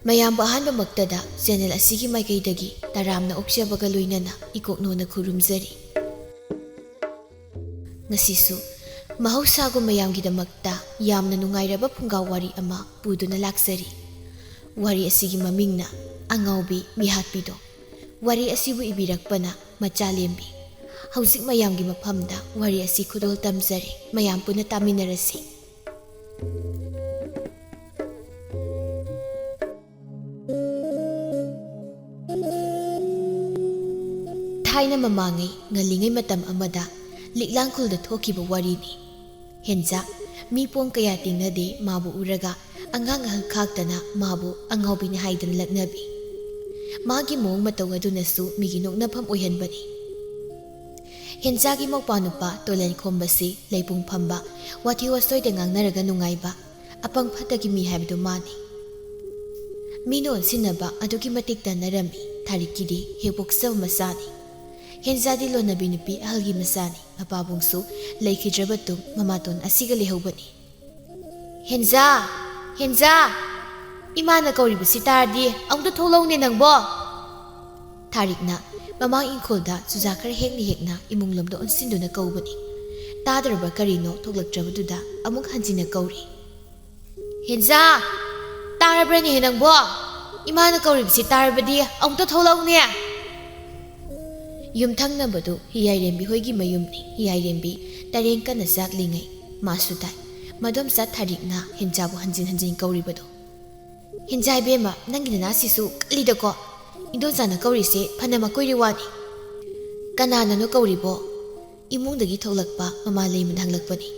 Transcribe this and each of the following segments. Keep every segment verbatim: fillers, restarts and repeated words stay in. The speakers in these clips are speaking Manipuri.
ꯃꯌꯥꯝꯕꯨ ꯑꯍꯥꯟꯕꯃꯛꯇꯗ ꯆꯦꯅꯦꯜ ꯑꯁꯤꯒꯤ ꯃꯥꯏꯀꯩꯗꯒꯤ ꯇꯔꯥꯝꯅ ꯑꯣꯛꯆꯕꯒ ꯂꯣꯏꯅꯅ ꯏꯀꯣꯛꯅꯣꯅ ꯈꯨꯔꯨꯝꯖꯔꯤ꯫ ꯉꯁꯤꯁꯨ ꯃꯍꯧꯁꯥꯒꯨꯝ ꯃꯌꯥꯝꯒꯤꯗꯃꯛꯇ ꯌꯥꯝꯅ ꯅꯨꯡꯉꯥꯏꯔꯕ ꯐꯨꯡꯒꯥ ꯋꯥꯔꯤ ꯑꯃ ꯄꯨꯗꯨꯅ ꯂꯥꯛꯆꯔꯤ꯫ ꯋꯥꯔꯤ ꯑꯁꯤꯒꯤ ꯃꯃꯤꯡꯅ ꯑꯉꯥꯎꯕꯤ ꯃꯤꯍꯥꯠꯄꯤꯗꯣ꯫ ꯋꯥꯔꯤ ꯑꯁꯤꯕꯨ ꯏꯕꯤꯔꯛꯄꯅ ꯃꯆꯥꯂꯦꯝꯕꯤ꯫ ꯍꯧꯖꯤꯛ ꯃꯌꯥꯝꯒꯤ ꯃꯐꯝꯗ ꯋꯥꯔꯤ ꯑꯁꯤ ꯈꯨꯗꯣꯜ ꯇꯝꯖꯔꯤ꯫ ꯃꯌꯥꯝ ꯄꯨꯟꯅ ꯇꯥꯃꯤꯟꯅꯔꯁꯤ꯫ ꯊꯥꯏꯅ ꯃꯃꯥꯡꯉꯩ ꯉꯜꯂꯤꯉꯩ ꯃꯇꯝ ꯑꯃꯗ ꯂꯤꯛꯂꯥꯡꯈꯨꯜꯗ ꯊꯣꯛꯈꯤꯕ ꯋꯥꯔꯤꯅꯤ꯫ ꯍꯦꯟꯖꯥ, ꯃꯤ ꯄꯣꯡ ꯀꯌꯥ ꯇꯤꯟꯅꯗꯦ, ꯃꯥꯕꯨ ꯎꯔꯒ ꯑꯉꯥꯡ ꯑꯍꯜ ꯈꯥꯛꯇꯅ ꯃꯥꯕꯨ ꯑꯉꯥꯎꯕꯤꯅꯤ ꯍꯥꯏꯗꯨꯅ ꯂꯛꯅꯕꯤ꯫ ꯃꯥꯒꯤ ꯃꯑꯣꯡ ꯃꯇꯧ ꯑꯗꯨꯅꯁꯨ ꯃꯤꯒꯤ ꯅꯣꯛꯅꯐꯝ ꯑꯣꯏꯍꯟꯕꯅꯤ꯫ ꯍꯦꯟꯖꯥꯒꯤ ꯃꯧꯄꯥ ꯅꯨꯄꯥ ꯇꯣꯂꯦꯟ ꯈꯣꯝꯕꯁꯤ ꯂꯩꯄꯨꯡ ꯐꯝꯕ, ꯋꯥꯊꯤ ꯋꯥꯆꯣꯏꯗ ꯉꯥꯡꯅꯔꯒ ꯅꯨꯡꯉꯥꯏꯕ, ꯑꯄꯪ ꯐꯠꯇꯒꯤ ꯃꯤ ꯍꯥꯏꯕꯗꯨ ꯃꯥꯅꯤ꯫ ꯃꯤꯅ ꯑꯣꯟꯁꯤꯟꯅꯕ ꯑꯗꯨꯛꯀꯤ ꯃꯇꯤꯛ ꯇꯟꯅꯔꯝꯃꯤ꯫ ꯊꯥꯔꯤꯛꯀꯤꯗꯤ ꯍꯦꯛ ꯄꯣꯛꯆꯕ ꯃꯆꯥꯅꯤ꯫ ꯍꯦꯟꯖꯥꯗꯤ ꯂꯣꯟꯅꯕꯤ ꯅꯨꯄꯤ ꯑꯍꯜꯒꯤ ꯃꯆꯥꯅꯤ꯫ ꯃꯄꯥꯕꯨꯡꯁꯨ ꯂꯩꯈꯤꯗ꯭ꯔꯕ ꯇꯨꯡ ꯃꯃꯥꯇꯣꯟ ꯑꯁꯤꯒ ꯂꯩꯍꯧꯕꯅꯤ꯫ "ꯍꯦꯟꯖꯥ! ꯍꯦꯟꯖꯥ! ꯏꯃꯥꯅ ꯀꯧꯔꯤꯕꯁꯤ ꯇꯥꯔꯗꯤ ꯑꯃꯨꯛꯇ ꯊꯣꯛꯂꯛꯎꯅꯦ ꯅꯪꯕꯣ!" ꯊꯥꯔꯤꯛꯅ ꯃꯃꯥꯡ ꯏꯪꯈꯣꯜꯗ ꯆꯨꯖꯥꯛ ꯈꯔ ꯍꯦꯛꯅ ꯍꯦꯛꯅ ꯏꯃꯨꯡ ꯂꯣꯝꯗ ꯑꯣꯟꯁꯤꯟꯗꯨꯅ ꯀꯧꯕꯅꯤ꯫ ꯇꯥꯗ꯭ꯔꯕ ꯀꯔꯤꯅꯣ ꯊꯣꯛꯂꯛꯇ꯭ꯔꯕꯗꯨꯗ ꯑꯃꯨꯛ ꯍꯟꯖꯤꯟꯅ ꯀꯧꯔꯤ꯫ "ꯍꯦꯟꯖꯥ! ꯇꯥꯔꯕ꯭ꯔꯅꯦꯍꯦ ꯅꯪꯕꯣ? ꯏꯃꯥꯅ ꯀꯧꯔꯤꯕꯁꯤ ꯇꯥꯔꯕꯗꯤ ꯑꯃꯨꯛꯇ ꯊꯣꯛꯂꯛꯎꯅꯦ!" ꯌꯨꯝꯊꯪꯅꯕꯗꯨ ꯍꯤꯌꯥꯏꯔꯦꯝꯕꯤ ꯍꯣꯏꯒꯤ ꯃꯌꯨꯝꯅꯤ꯫ ꯍꯤꯌꯥꯏꯔꯦꯝꯕꯤ ꯇꯔꯦꯡ ꯀꯟꯅ ꯆꯥꯛꯂꯤꯉꯩ ꯃꯥꯁꯨ ꯇꯥꯏ꯫ ꯃꯗꯣꯝꯆꯥ ꯊꯥꯔꯤꯛꯅ ꯍꯦꯟꯖꯥꯕꯨ ꯍꯟꯖꯤꯟ ꯍꯟꯖꯤꯟ ꯀꯧꯔꯤꯕꯗꯨ꯫ "ꯍꯦꯟꯖꯥ ꯏꯕꯦꯝꯃ, ꯅꯪꯒꯤ ꯅꯅꯥꯁꯤꯁꯨ ꯀꯜꯂꯤꯗꯀꯣ꯫ ꯏꯟꯗꯣꯟꯆꯥꯅ ꯀꯧꯔꯤꯁꯦ ꯐꯅ ꯃꯀꯨꯏꯔꯤ ꯋꯥꯅꯤ꯫ ꯀꯅꯥꯅꯅꯣ ꯀꯧꯔꯤꯕꯣ?" ꯏꯃꯨꯡꯗꯒꯤ ꯊꯣꯛꯂꯛꯄ ꯃꯃꯥ ꯂꯩꯃꯅ ꯍꯪꯂꯛꯄꯅꯤ꯫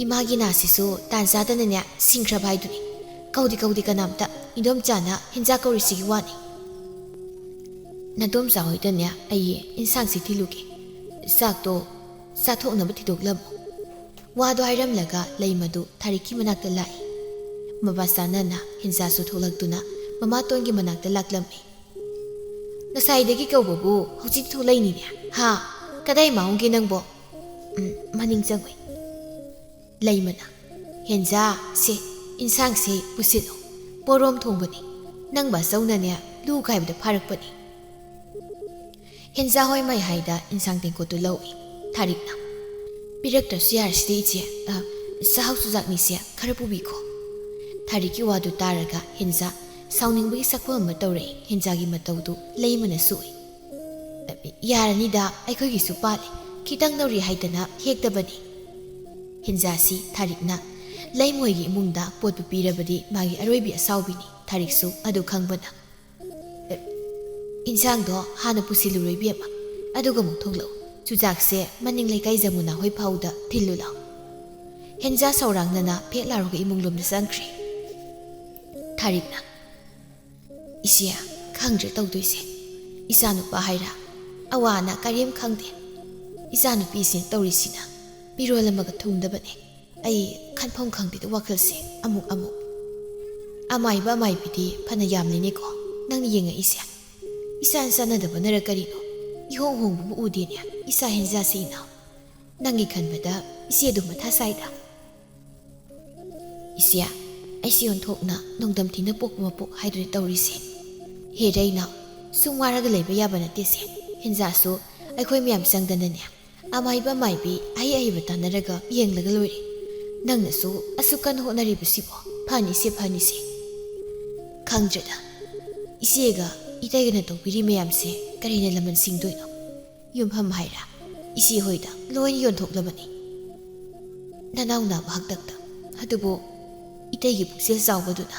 "ꯏꯃꯥꯒꯤ ꯅꯥꯁꯤꯁꯨ ꯇꯥꯟ ꯆꯥꯗꯅꯅꯦ ꯁꯤꯡꯈ꯭ꯔꯕ ꯍꯥꯏꯗꯨꯅꯤ꯫ ꯀꯧꯗꯦ, ꯀꯧꯗꯦ ꯀꯅꯥꯝꯇ꯫ ꯏꯟꯗꯣꯝꯆꯥꯅ ꯍꯦꯟꯖꯥ ꯀꯧꯔꯤꯁꯤꯒꯤ ꯋꯥꯅꯤ꯫ ꯅꯗꯣꯝꯆꯥ ꯍꯣꯏꯗꯅꯦ ꯑꯩ ꯏꯟꯁꯥꯡꯁꯤ ꯊꯤꯜꯂꯨꯒꯦ꯫ ꯆꯥꯛꯇꯣ ꯆꯥꯊꯣꯛꯅꯕ ꯊꯤꯗꯣꯛꯂꯝꯃꯣ꯫" ꯋꯥꯗꯣ ꯍꯥꯏꯔꯝꯂꯒ ꯂꯩꯃꯗꯨ ꯊꯥꯔꯤꯛꯀꯤ ꯃꯅꯥꯛꯇ ꯂꯥꯛꯏ꯫ ꯃꯕꯥ ꯆꯥꯅꯅ ꯍꯦꯟꯖꯥꯁꯨ ꯊꯣꯛꯂꯛꯇꯨꯅ ꯃꯃꯥꯇꯣꯟꯒꯤ ꯃꯅꯥꯛꯇ ꯂꯥꯛꯂꯝꯃꯤ꯫ "ꯉꯁꯥꯏꯗꯒꯤ ꯀꯧꯕꯕꯨ ꯍꯧꯖꯤꯛ ꯊꯣꯛꯂꯛꯏꯅꯤꯅꯦ꯫ ꯍꯥ? ꯀꯗꯥꯏ ꯃꯥꯡꯉꯨꯒꯦ ꯅꯪꯕꯣ?" "ꯎꯝ, ꯃꯅꯤꯡ ꯆꯪꯉꯨꯏ꯫" ꯂꯩꯃꯅ, "ꯍꯦꯟꯖꯥ, ꯁꯦ, ꯏꯟꯁꯥꯡꯁꯦ ꯄꯨꯁꯤꯜꯂꯣ꯫ ꯄꯣꯔꯣꯝ ꯊꯣꯡꯕꯅꯤ꯫ ꯅꯪ ꯕꯥꯆꯧꯅꯅꯦ ꯂꯨ ꯀꯥꯏꯕꯗ ꯐꯥꯔꯛꯄꯅꯤ꯫ ꯍꯦꯟꯖꯥ ꯍꯣꯏ ꯃꯩ ꯍꯥꯏꯗ ꯏꯟꯁꯥꯡ ꯇꯦꯡꯀꯣꯠꯇꯨ ꯂꯧꯏ꯫ ꯊꯥꯔꯤꯛꯅ, "ꯄꯤꯔꯛꯇ꯭ꯔꯁꯨ ꯌꯥꯔꯁꯤꯗꯤ ꯏꯆꯦ, ꯑ, ꯆꯥꯛꯍꯥꯎ ꯆꯨꯖꯥꯛꯅꯤꯁꯦ, ꯈꯔ ꯄꯨꯕꯤꯈꯣ"꯫ ꯊꯥꯔꯤꯛꯀꯤ ꯋꯥꯗꯨ ꯇꯥꯔꯒ ꯍꯦꯟꯖꯥ ꯁꯥꯎꯅꯤꯡꯕꯒꯤ ꯁꯛꯐꯝ ꯑꯃ ꯇꯧꯔꯛꯏ꯫ ꯍꯦꯟꯖꯥꯒꯤ ꯃꯇꯧꯗꯨ ꯂꯩꯃꯅ ꯁꯣꯛꯏ꯫ "ꯌꯥꯔꯅꯤꯗ, ꯑꯩꯈꯣꯏꯒꯤꯁꯨ ꯄꯥꯜꯂꯤ, ꯈꯤꯇꯪ ꯅꯧꯔꯤ ꯍꯥꯏꯗꯅ ꯍꯦꯛꯇꯕꯅꯤ"꯫ ꯍꯦꯟꯖꯥꯁꯤ ꯊꯥꯔꯤꯛꯅ ꯂꯩꯃꯣꯏꯒꯤ ꯏꯃꯨꯡꯗ ꯄꯣꯠꯄꯨ ꯄꯤꯔꯕꯗꯤ ꯃꯥꯒꯤ ꯑꯔꯣꯏꯕꯤ ꯑꯁꯥꯎꯕꯤꯅꯤ꯫ ꯊꯥꯔꯤꯛꯁꯨ ꯑꯗꯨ ꯈꯪꯕꯅ, "ꯑꯦ, ꯏꯟꯁꯥꯡꯗꯣ ꯍꯥꯟꯅ ꯄꯨꯁꯤꯜꯂꯨꯔꯣ ꯏꯕꯦꯝꯃ, ꯑꯗꯨꯒ ꯑꯃꯨꯛ ꯊꯣꯛꯂꯛꯎ꯫ ꯆꯨꯖꯥꯛꯁꯦ ꯃꯅꯤꯡ ꯂꯩꯀꯥꯏ ꯖꯃꯨꯅꯥ ꯍꯣꯏ ꯐꯥꯎꯗ ꯊꯤꯜꯂꯨ ꯂꯥꯎ"꯫ ꯍꯦꯟꯖꯥ ꯁꯧꯔꯥꯡꯅꯅ ꯐꯦꯠ ꯂꯥꯎꯔꯒ ꯏꯃꯨꯡ ꯂꯣꯝꯗ ꯆꯪꯈ꯭ꯔꯦ꯫ ꯊꯥꯔꯤꯛꯅ, "ꯏꯆꯦ, ꯈꯪꯗ꯭ꯔꯦ ꯇꯧꯗꯣꯏꯁꯦ꯫ ꯏꯆꯥꯅꯨꯄꯥ ꯍꯥꯏꯔ ꯑꯋꯥ ꯑꯅꯥ ꯀꯔꯤꯝ ꯈꯪꯗꯦ꯫ ꯏꯆꯥꯅꯨꯄꯤꯁꯤꯅ ꯇꯧꯔꯤꯁꯤꯅ ꯃꯤꯔꯣꯜ ꯑꯃꯒ ꯊꯨꯡꯗꯕꯅꯦ꯫ ꯑꯩ ꯈꯟꯐꯝ ꯈꯪꯗꯦꯗ ꯋꯥꯈꯜꯁꯦ ꯑꯃꯨꯛ ꯑꯃꯨꯛ꯫ ꯑꯃꯥꯏꯕ ꯑꯃꯥꯏꯕꯤꯗꯤ ꯐꯅ ꯌꯥꯝꯂꯤꯅꯦꯀꯣ ꯅꯪꯅ ꯌꯦꯡꯉꯛꯏꯁꯦ꯫ ꯏꯆꯥꯟ ꯆꯥꯟꯅꯗꯕꯅꯔ ꯀꯔꯤꯅꯣ, ꯏꯍꯣꯡ ꯍꯣꯡꯕꯕꯨ ꯎꯗꯦꯅꯦ ꯏꯆꯥ ꯍꯦꯟꯖꯥꯁꯦ ꯏꯅꯥꯎ꯫ ꯅꯪꯒꯤ ꯈꯟꯕꯗ ꯏꯆꯦ ꯑꯗꯨꯝ ꯃꯊꯥ ꯁꯥꯏꯗ"꯫ "ꯏꯆꯦ, ꯑꯩꯁꯦ ꯑꯣꯟꯊꯣꯛꯅ ꯅꯣꯡꯗꯝ ꯊꯤꯅ ꯄꯣꯛꯄ ꯃꯄꯣꯛ ꯍꯥꯏꯗꯨꯅ ꯇꯧꯔꯤꯁꯦ꯫ ꯍꯦ ꯔꯩꯅꯥꯎ, ꯁꯨꯝ ꯋꯥꯔꯒ ꯂꯩꯕ ꯌꯥꯕ ꯅꯠꯇꯦꯁꯦ꯫ ꯍꯦꯟꯖꯥꯁꯨ ꯑꯩꯈꯣꯏ ꯃꯌꯥꯝ ꯆꯪꯗꯅꯅꯦ, ꯑꯃꯥꯏꯕ ꯑꯃꯥꯏꯕꯤ ꯑꯍꯩ ꯑꯍꯩꯕ ꯇꯥꯟꯅꯔꯒ ꯌꯦꯡꯂꯒ ꯂꯣꯏꯔꯦ꯫ ꯅꯪꯅꯁꯨ ꯑꯁꯨꯛ ꯀꯟꯅ ꯍꯣꯠꯅꯔꯤꯕꯁꯤꯕꯣ ꯐꯅꯤꯁꯦ, ꯐꯅꯤꯁꯦ꯫ ꯈꯪꯗ꯭ꯔꯦꯗ, ꯏꯆꯦꯒ ꯏꯇꯩꯒꯅ ꯇꯧꯕꯤꯔꯤ ꯃꯌꯥꯝꯁꯦ ꯀꯔꯤꯅ ꯂꯃꯟ ꯁꯤꯡꯗꯣꯏꯅꯣ? ꯌꯨꯝꯐꯝ ꯍꯥꯏꯔ ꯏꯆꯦ ꯍꯣꯏꯗ ꯂꯣꯏꯅ ꯌꯣꯟꯊꯣꯛꯂꯕꯅꯤ꯫ ꯅꯅꯥꯎ ꯅꯥꯕ ꯍꯥꯛꯇꯛꯇ꯫ ꯑꯗꯨꯕꯨ ꯏꯇꯩꯒꯤ ꯄꯨꯛꯆꯦꯜ ꯆꯥꯎꯕꯗꯨꯅ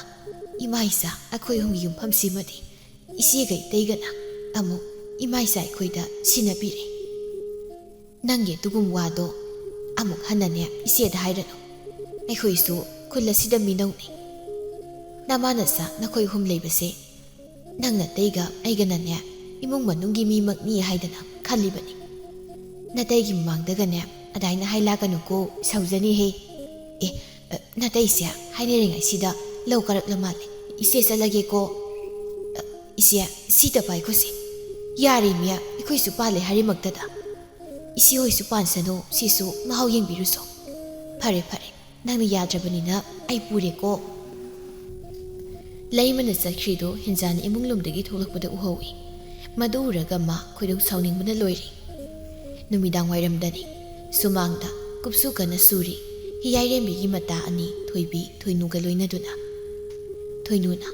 ꯏꯃꯥ ꯏꯆꯥ ꯑꯩꯈꯣꯏ ꯑꯍꯨꯝꯒꯤ ꯌꯨꯝꯐꯝꯁꯤꯃꯗꯤ ꯏꯆꯦꯒ ꯏꯇꯩꯒꯅ ꯑꯃꯨꯛ ꯏꯃꯥ ꯏꯆꯥ ꯑꯩꯈꯣꯏꯗ ꯁꯤꯟꯅꯕꯤꯔꯦ꯫ ꯅꯪꯒꯤ ꯑꯗꯨꯒꯨꯝꯕ ꯋꯥꯗꯣ ꯑꯃꯨꯛ ꯍꯟꯅꯅꯦ ꯏꯆꯦꯗ ꯍꯥꯏꯔꯅꯨ꯫ ꯑꯩꯈꯣꯏꯁꯨ ꯈꯨꯜ ꯑꯁꯤꯗ ꯃꯤꯅꯧꯅꯤ꯫ ꯅꯃꯥ ꯅꯆꯥ ꯅꯈꯣꯏ ꯑꯍꯨꯝ ꯂꯩꯕꯁꯦ ꯅꯪ ꯅꯇꯩꯒ ꯑꯩꯒꯅꯅꯦ ꯏꯃꯨꯡ ꯃꯅꯨꯡꯒꯤ ꯃꯤꯃꯛꯅꯤ ꯍꯥꯏꯗꯅ ꯈꯜꯂꯤꯕꯅꯤ꯫ ꯅꯇꯩꯒꯤ ꯃꯃꯥꯡꯗꯒꯅꯦ ꯑꯗꯥꯏꯅ ꯍꯥꯏꯂꯥꯛꯀꯅꯨꯀꯣ, ꯁꯥꯎꯖꯅꯤꯍꯦ꯫ ꯑꯦ, ꯑ, ꯅꯇꯩꯁꯦ ꯍꯥꯏꯅꯔꯤꯉꯩꯁꯤꯗ ꯂꯧ ꯀꯥꯔꯛꯂ ꯃꯥꯜꯂꯦ꯫ ꯏꯆꯦ ꯆꯠꯂꯒꯦꯀꯣ꯫ ꯑ, ꯏꯆꯦ, ꯁꯤꯗ ꯄꯥꯏꯈꯣꯁꯦ꯫ ꯌꯥꯔꯦ ꯃꯤ, ꯑꯩꯈꯣꯏꯁꯨ ꯄꯥꯜꯂꯦ ꯍꯥꯏꯔꯤꯃꯛꯇꯗ꯫ ꯏꯆꯦ ꯍꯣꯏꯁꯨ ꯄꯥꯟꯁꯅꯨ, ꯁꯤꯁꯨ ꯃꯍꯥꯎ ꯌꯦꯡꯕꯤꯔꯨꯁꯣ꯫ ꯐꯔꯦ, ꯐꯔꯦ, ꯅꯪꯅ ꯌꯥꯗ꯭ꯔꯕꯅꯤꯅ ꯑꯩ ꯄꯨꯔꯦꯀꯣ꯫ ꯂꯩꯃꯅ ꯆꯠꯈ꯭ꯔꯤꯗꯨ ꯍꯦꯟꯖꯥꯅ ꯏꯃꯨꯡ ꯂꯣꯝꯗꯒꯤ ꯊꯣꯛꯂꯛꯄꯗ ꯎꯍꯧꯏ꯫ ꯃꯗꯨ ꯎꯔꯒ ꯃꯥ ꯈꯣꯏꯗꯧ ꯁꯥꯎꯅꯤꯡꯕꯅ ꯂꯣꯏꯔꯦ꯫ ꯅꯨꯃꯤꯗꯥꯡ ꯋꯥꯏꯔꯝꯗꯅꯤ꯫ ꯁꯨꯃꯥꯡꯗ ꯀꯨꯞꯁꯨ ꯀꯟꯅ ꯁꯨꯔꯤ꯫ ꯍꯤꯌꯥꯏꯔꯦꯝꯕꯤꯒꯤ ꯃꯇꯥ ꯑꯅꯤ ꯊꯣꯏꯕꯤ, ꯊꯣꯏꯅꯨꯒ ꯂꯣꯏꯅꯗꯨꯅ꯫ ꯊꯣꯏꯅꯨꯅ,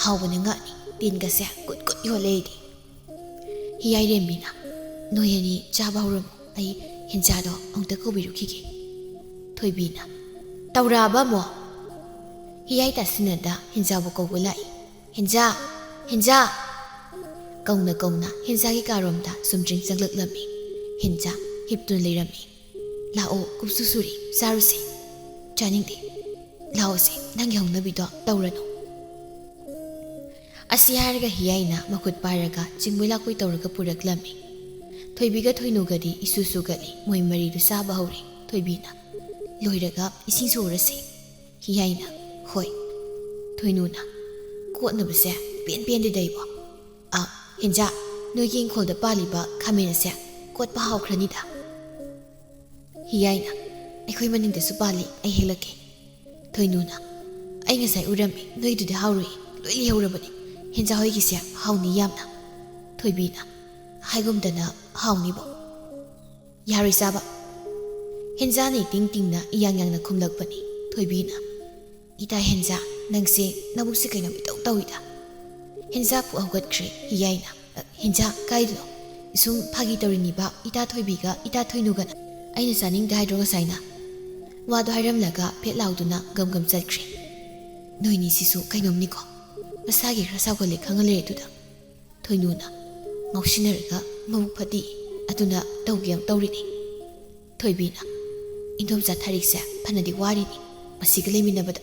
"ꯍꯥꯎꯕꯅ ꯉꯥꯛꯅꯤ, ꯇꯤꯟꯒꯁꯦ ꯀꯨꯠ ꯀꯨꯠ ꯌꯣꯜꯂꯦ ꯑꯩꯗꯤ꯫" ꯍꯤꯌꯥꯏꯔꯦꯝꯕꯤꯅ, "ꯅꯣꯏ ꯑꯅꯤ ꯆꯥꯕ ꯍꯧꯔꯝꯃꯣ, ꯑꯩ ꯍꯦꯟꯖꯥꯗꯣ ꯑꯃꯨꯛꯇ ꯀꯧꯕꯤꯔꯨꯈꯤꯒꯦ꯫" ꯊꯣꯏꯕꯤꯅ, "ꯇꯧꯔꯛꯑꯕ ꯑꯃꯨꯛ?" ꯍꯤꯌꯥꯏ ꯇꯥꯁꯤꯟꯅꯗ ꯍꯦꯟꯖꯥꯕꯨ ꯀꯧꯕ ꯂꯥꯛꯏ꯫ "ꯍꯦꯟꯖꯥ! ꯍꯦꯟꯖꯥ!" ꯀꯧꯅ ꯀꯧꯅ ꯍꯦꯟꯖꯥꯒꯤ ꯀꯥꯔꯣꯝꯗ ꯆꯨꯝꯗ꯭ꯔꯤꯡ ꯆꯪꯂꯛꯂꯝꯃꯤ꯫ ꯍꯦꯟꯖꯥ ꯍꯤꯞꯇꯨꯅ ꯂꯩꯔꯝꯃꯤ꯫ "ꯂꯥꯛꯑꯣ, ꯀꯨꯞꯁꯨ ꯁꯨꯔꯤ, ꯆꯥꯔꯨꯁꯦ꯫" "ꯆꯥꯅꯤꯡꯗꯦ꯫ ꯂꯥꯛꯑꯣꯁꯦ, ꯅꯪꯒꯤ ꯍꯧꯅꯕꯤꯗꯣ ꯇꯧꯔꯅꯨ꯫" ꯑꯁꯤ ꯍꯥꯏꯔꯒ ꯍꯤꯌꯥꯏꯅ ꯃꯈꯨꯠ ꯄꯥꯏꯔꯒ ꯆꯤꯡꯕꯣꯏ ꯂꯥꯛꯄꯣꯏ ꯇꯧꯔꯒ ꯄꯨꯔꯛꯂꯝꯃꯤ꯫ ꯊꯣꯏꯕꯤꯒ ꯊꯣꯏꯅꯨꯒꯗꯤ ꯏꯁꯨ ꯁꯨꯒꯠꯂꯤ꯫ ꯃꯣꯏ ꯃꯔꯤꯗꯨ ꯆꯥꯕ ꯍꯧꯔꯦ꯫ ꯊꯣꯏꯕꯤꯅ, "ꯂꯣꯏꯔꯒ ꯏꯁꯤꯡ ꯁꯨꯔꯁꯦ꯫" ꯍꯤꯌꯥꯏꯅ, "ꯍꯣꯏ꯫" ꯊꯣꯏꯅꯨꯅ, "ꯀꯣꯠꯅꯕꯁꯦ ꯄꯦꯟ ꯄꯦꯟꯗꯦꯗ ꯑꯩꯕꯣ꯫ ꯑ, ꯍꯦꯟꯖꯥ, ꯅꯣꯏꯒꯤ ꯏꯪꯈꯣꯜꯗ ꯄꯥꯜꯂꯤꯕ ꯈꯥꯃꯦꯟ ꯑꯁꯦ ꯀꯣꯠꯄ ꯍꯥꯎꯈ꯭ꯔꯅꯤꯗ꯫" ꯍꯤꯌꯥꯏꯅ, "ꯑꯩꯈꯣꯏ ꯃꯅꯤꯡꯗꯁꯨ ꯄꯥꯜꯂꯤ, ꯑꯩ ꯍꯦꯛꯂꯛꯀꯦ꯫" ꯊꯣꯏꯅꯨꯅ, "ꯑꯩ ꯉꯁꯥꯏ ꯎꯔꯝꯃꯤ, ꯅꯣꯏꯗꯨꯗꯤ ꯍꯥꯎꯔꯣꯏ, ꯂꯣꯏ ꯂꯩꯍꯧꯔꯕꯅꯤ꯫ ꯍꯦꯟꯖꯥ ꯍꯣꯏꯒꯤꯁꯦ ꯍꯥꯎꯅꯤ ꯌꯥꯝꯅ꯫" ꯊꯣꯏꯕꯤꯅ, "ꯍꯥꯏꯒꯨꯝꯗꯅ ꯍꯥꯎꯅꯤꯕꯣ꯫" "ꯌꯥꯔꯣꯏ ꯆꯥꯕ꯫" ꯍꯦꯟꯖꯥꯅ ꯏꯇꯤꯡ ꯇꯤꯡꯅ ꯏꯌꯥꯡ ꯌꯥꯡꯅ ꯈꯨꯝꯂꯛꯄꯅꯤ꯫ ꯊꯣꯏꯕꯤꯅ, "ꯏꯇꯥ ꯍꯦꯟꯖꯥ, ꯅꯪꯁꯦ ꯅꯕꯨꯛꯁꯦ ꯀꯩꯅꯣꯝ ꯏꯇꯧ ꯇꯧꯏꯗ꯫" ꯍꯦꯟꯖꯥ ꯐꯨꯛ ꯍꯧꯒꯠꯈ꯭ꯔꯦ꯫ ꯍꯤꯌꯥꯏꯅ, "ꯑ, ꯍꯦꯟꯖꯥ, ꯀꯥꯏꯗꯅꯣ?" "ꯁꯨꯝ ꯐꯥꯒꯤ ꯇꯧꯔꯤꯅꯤꯕ, ꯏꯇꯥ ꯊꯣꯏꯕꯤꯒ ꯏꯇꯥ ꯊꯣꯏꯅꯨꯒꯅ꯫ ꯑꯩꯅ ꯆꯥꯅꯤꯡꯗꯦ ꯍꯥꯏꯗ꯭ꯔꯣ ꯉꯁꯥꯏꯅ? ꯋꯥꯗꯣ ꯍꯥꯏꯔꯝꯂꯒ ꯐꯦꯠ ꯂꯥꯎꯗꯨꯅ ꯒꯝ ꯒꯝ ꯆꯠꯈ꯭ꯔꯦ꯫ ꯅꯣꯏꯅꯤꯁꯤꯁꯨ ꯀꯩꯅꯣꯝꯅꯤꯀꯣ꯫ ꯃꯁꯥꯒꯤ ꯈꯔ ꯁꯥꯎꯒꯜꯂꯦ ꯈꯪꯉ ꯂꯩꯔꯦ ꯑꯗꯨꯗ꯫" ꯊꯣꯏꯅꯨꯅ ꯉꯥꯎꯁꯤꯟꯅꯔꯒ, "ꯃꯕꯨꯛ ꯐꯠꯇꯤ, ꯑꯗꯨꯅ ꯇꯧꯒꯦ ꯇꯧꯔꯤꯅꯤ꯫" ꯊꯣꯏꯕꯤꯅ, "ꯏꯟꯗꯣꯝꯆꯥ ꯊꯥꯔꯤꯛꯁꯦ ꯐꯅꯗꯤ ꯋꯥꯔꯤꯅꯤ ꯃꯁꯤꯒ ꯂꯩꯃꯤꯟꯅꯕꯗ꯫